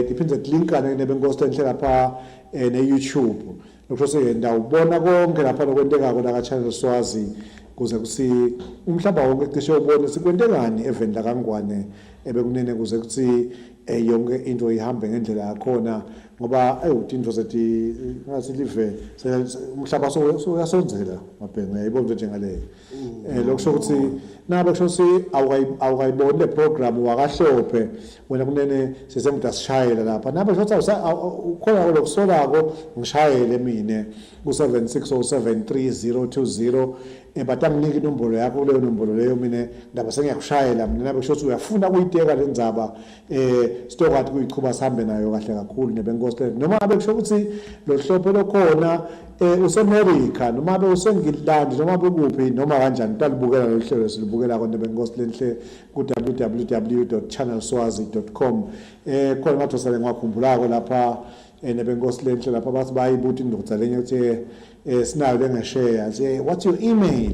tiphindze tilinkane nebenkosi lenhle lapha ne YouTube lokusho seyenda ubona konke lapha lokwentekako la ka Channel Swazi kuze kusi umhlaba wonke cishe ubone sikwentekani eveni lakaNgwane ebekunene kuze kuthi yonke into ihambe ngendlela yakhona ngoba ayiwuthi into sethi ngathi live umhlaba sowuyasondzela Mabhengu uyayibona into njengaleyo lokusho ukuthi nabe kusho ukuthi awukayiboni le program wakaHlophe wena kunene sesenguthi asishayela lapha nabe kusho ukuthi ukhona lokusolako ngishayele mine ku-76073020 batanginika inombolo yakho kuleyo nombolo leyo mina ndaba sengiyakushayela mina nabe kusho ukuthi uyafuna ukuyiteka le ndzaba sitokwathi kuyichuba sihambe nayo kahle kakhulu nebenkosi noma ngabe kusho ukuthi lo hlophe lokhona eh, useMerica noma be useNgilandi noma bekuphi noma kanjani utalibukela lolu hlelo silibukela konke benkosi lenhle ku www.channelswazi.com. Eh khona madosa lengiwakhumbulako lapha eh, nebenkosi lenhle lapha bathi bayibuta indoda lenye ukuthi eh, sinayo lengesheya say what's your email,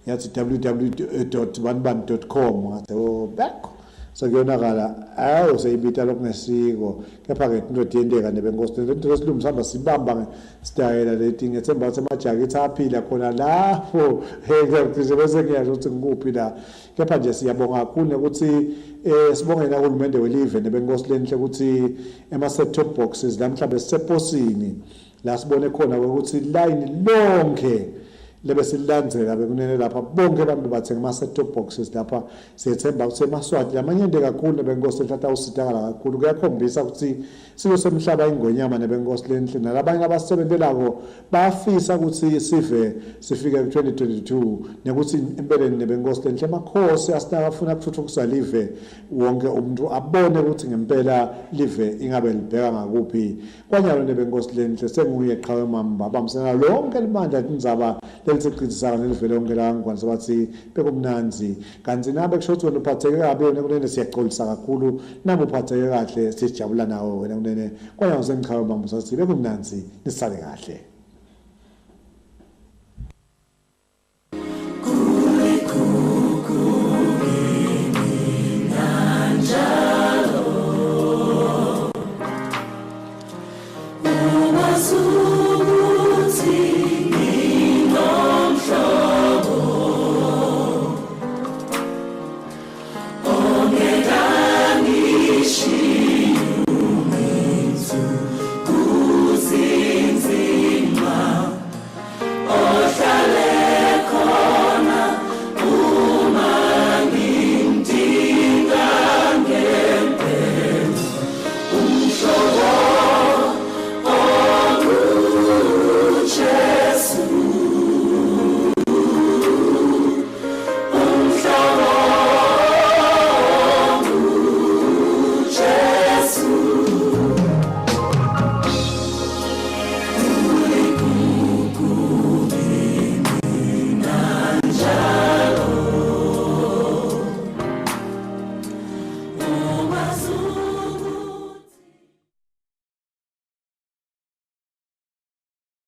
yathi www.banibani.com, ngathi oh back sekuyonakala, awu seyibita lokungesiko. Kepha-ke into tiyenteka nebenkosi into lesilungu sihamba sibamba ngesitayela leti. Ngethemba ukuthi emajakithi aphila khona lapho ngiyacishe bese ngiyasho ukuthi ngikuphi la. Kepha nje siyabonga kakhulu nekuthi sibonge nahulumende welive nebenkosi lenhle ukuthi ema-set top boxes la mhlawumbe siseposini la sibone khona ukuthi line lonke lebe sililandzela bekunene lapha bonke abantu bathenga ama-set top boxes lapha. Siyethemba ukuthi emaswati lamanyenti kakhulu nebenkosi lenhle atawusitakala kakhulu. Kuyakhombisa ukuthi silo semhlaba ingonyama nebenkosi lenhle nalabanye abasebentelako bayafisa ukuthi sive sifike ku-2022 nekuthi empeleni nebenkosi lenhle emakhosi asinakafuna kuthuthukisa live, wonke umuntu abone ukuthi ngempela live ingabe libheka ngakuphi. Kwanyalo nebenkosi lenhle senguye qhawe mamba bambisana lonke libandla tindzaba lelisiqinisaka nelivele lonke la kaNgwane bathi bekumnandzi. Kanti nabe kusho ukuthi wena uphatheke kabi wena kunene, siyaxolisa kakhulu. Nabe uphatheke kahle, sijabula nawe wena kunene. Kwanyalo sengiqhawe mamba sathi bekumnandzi, nisale kahle.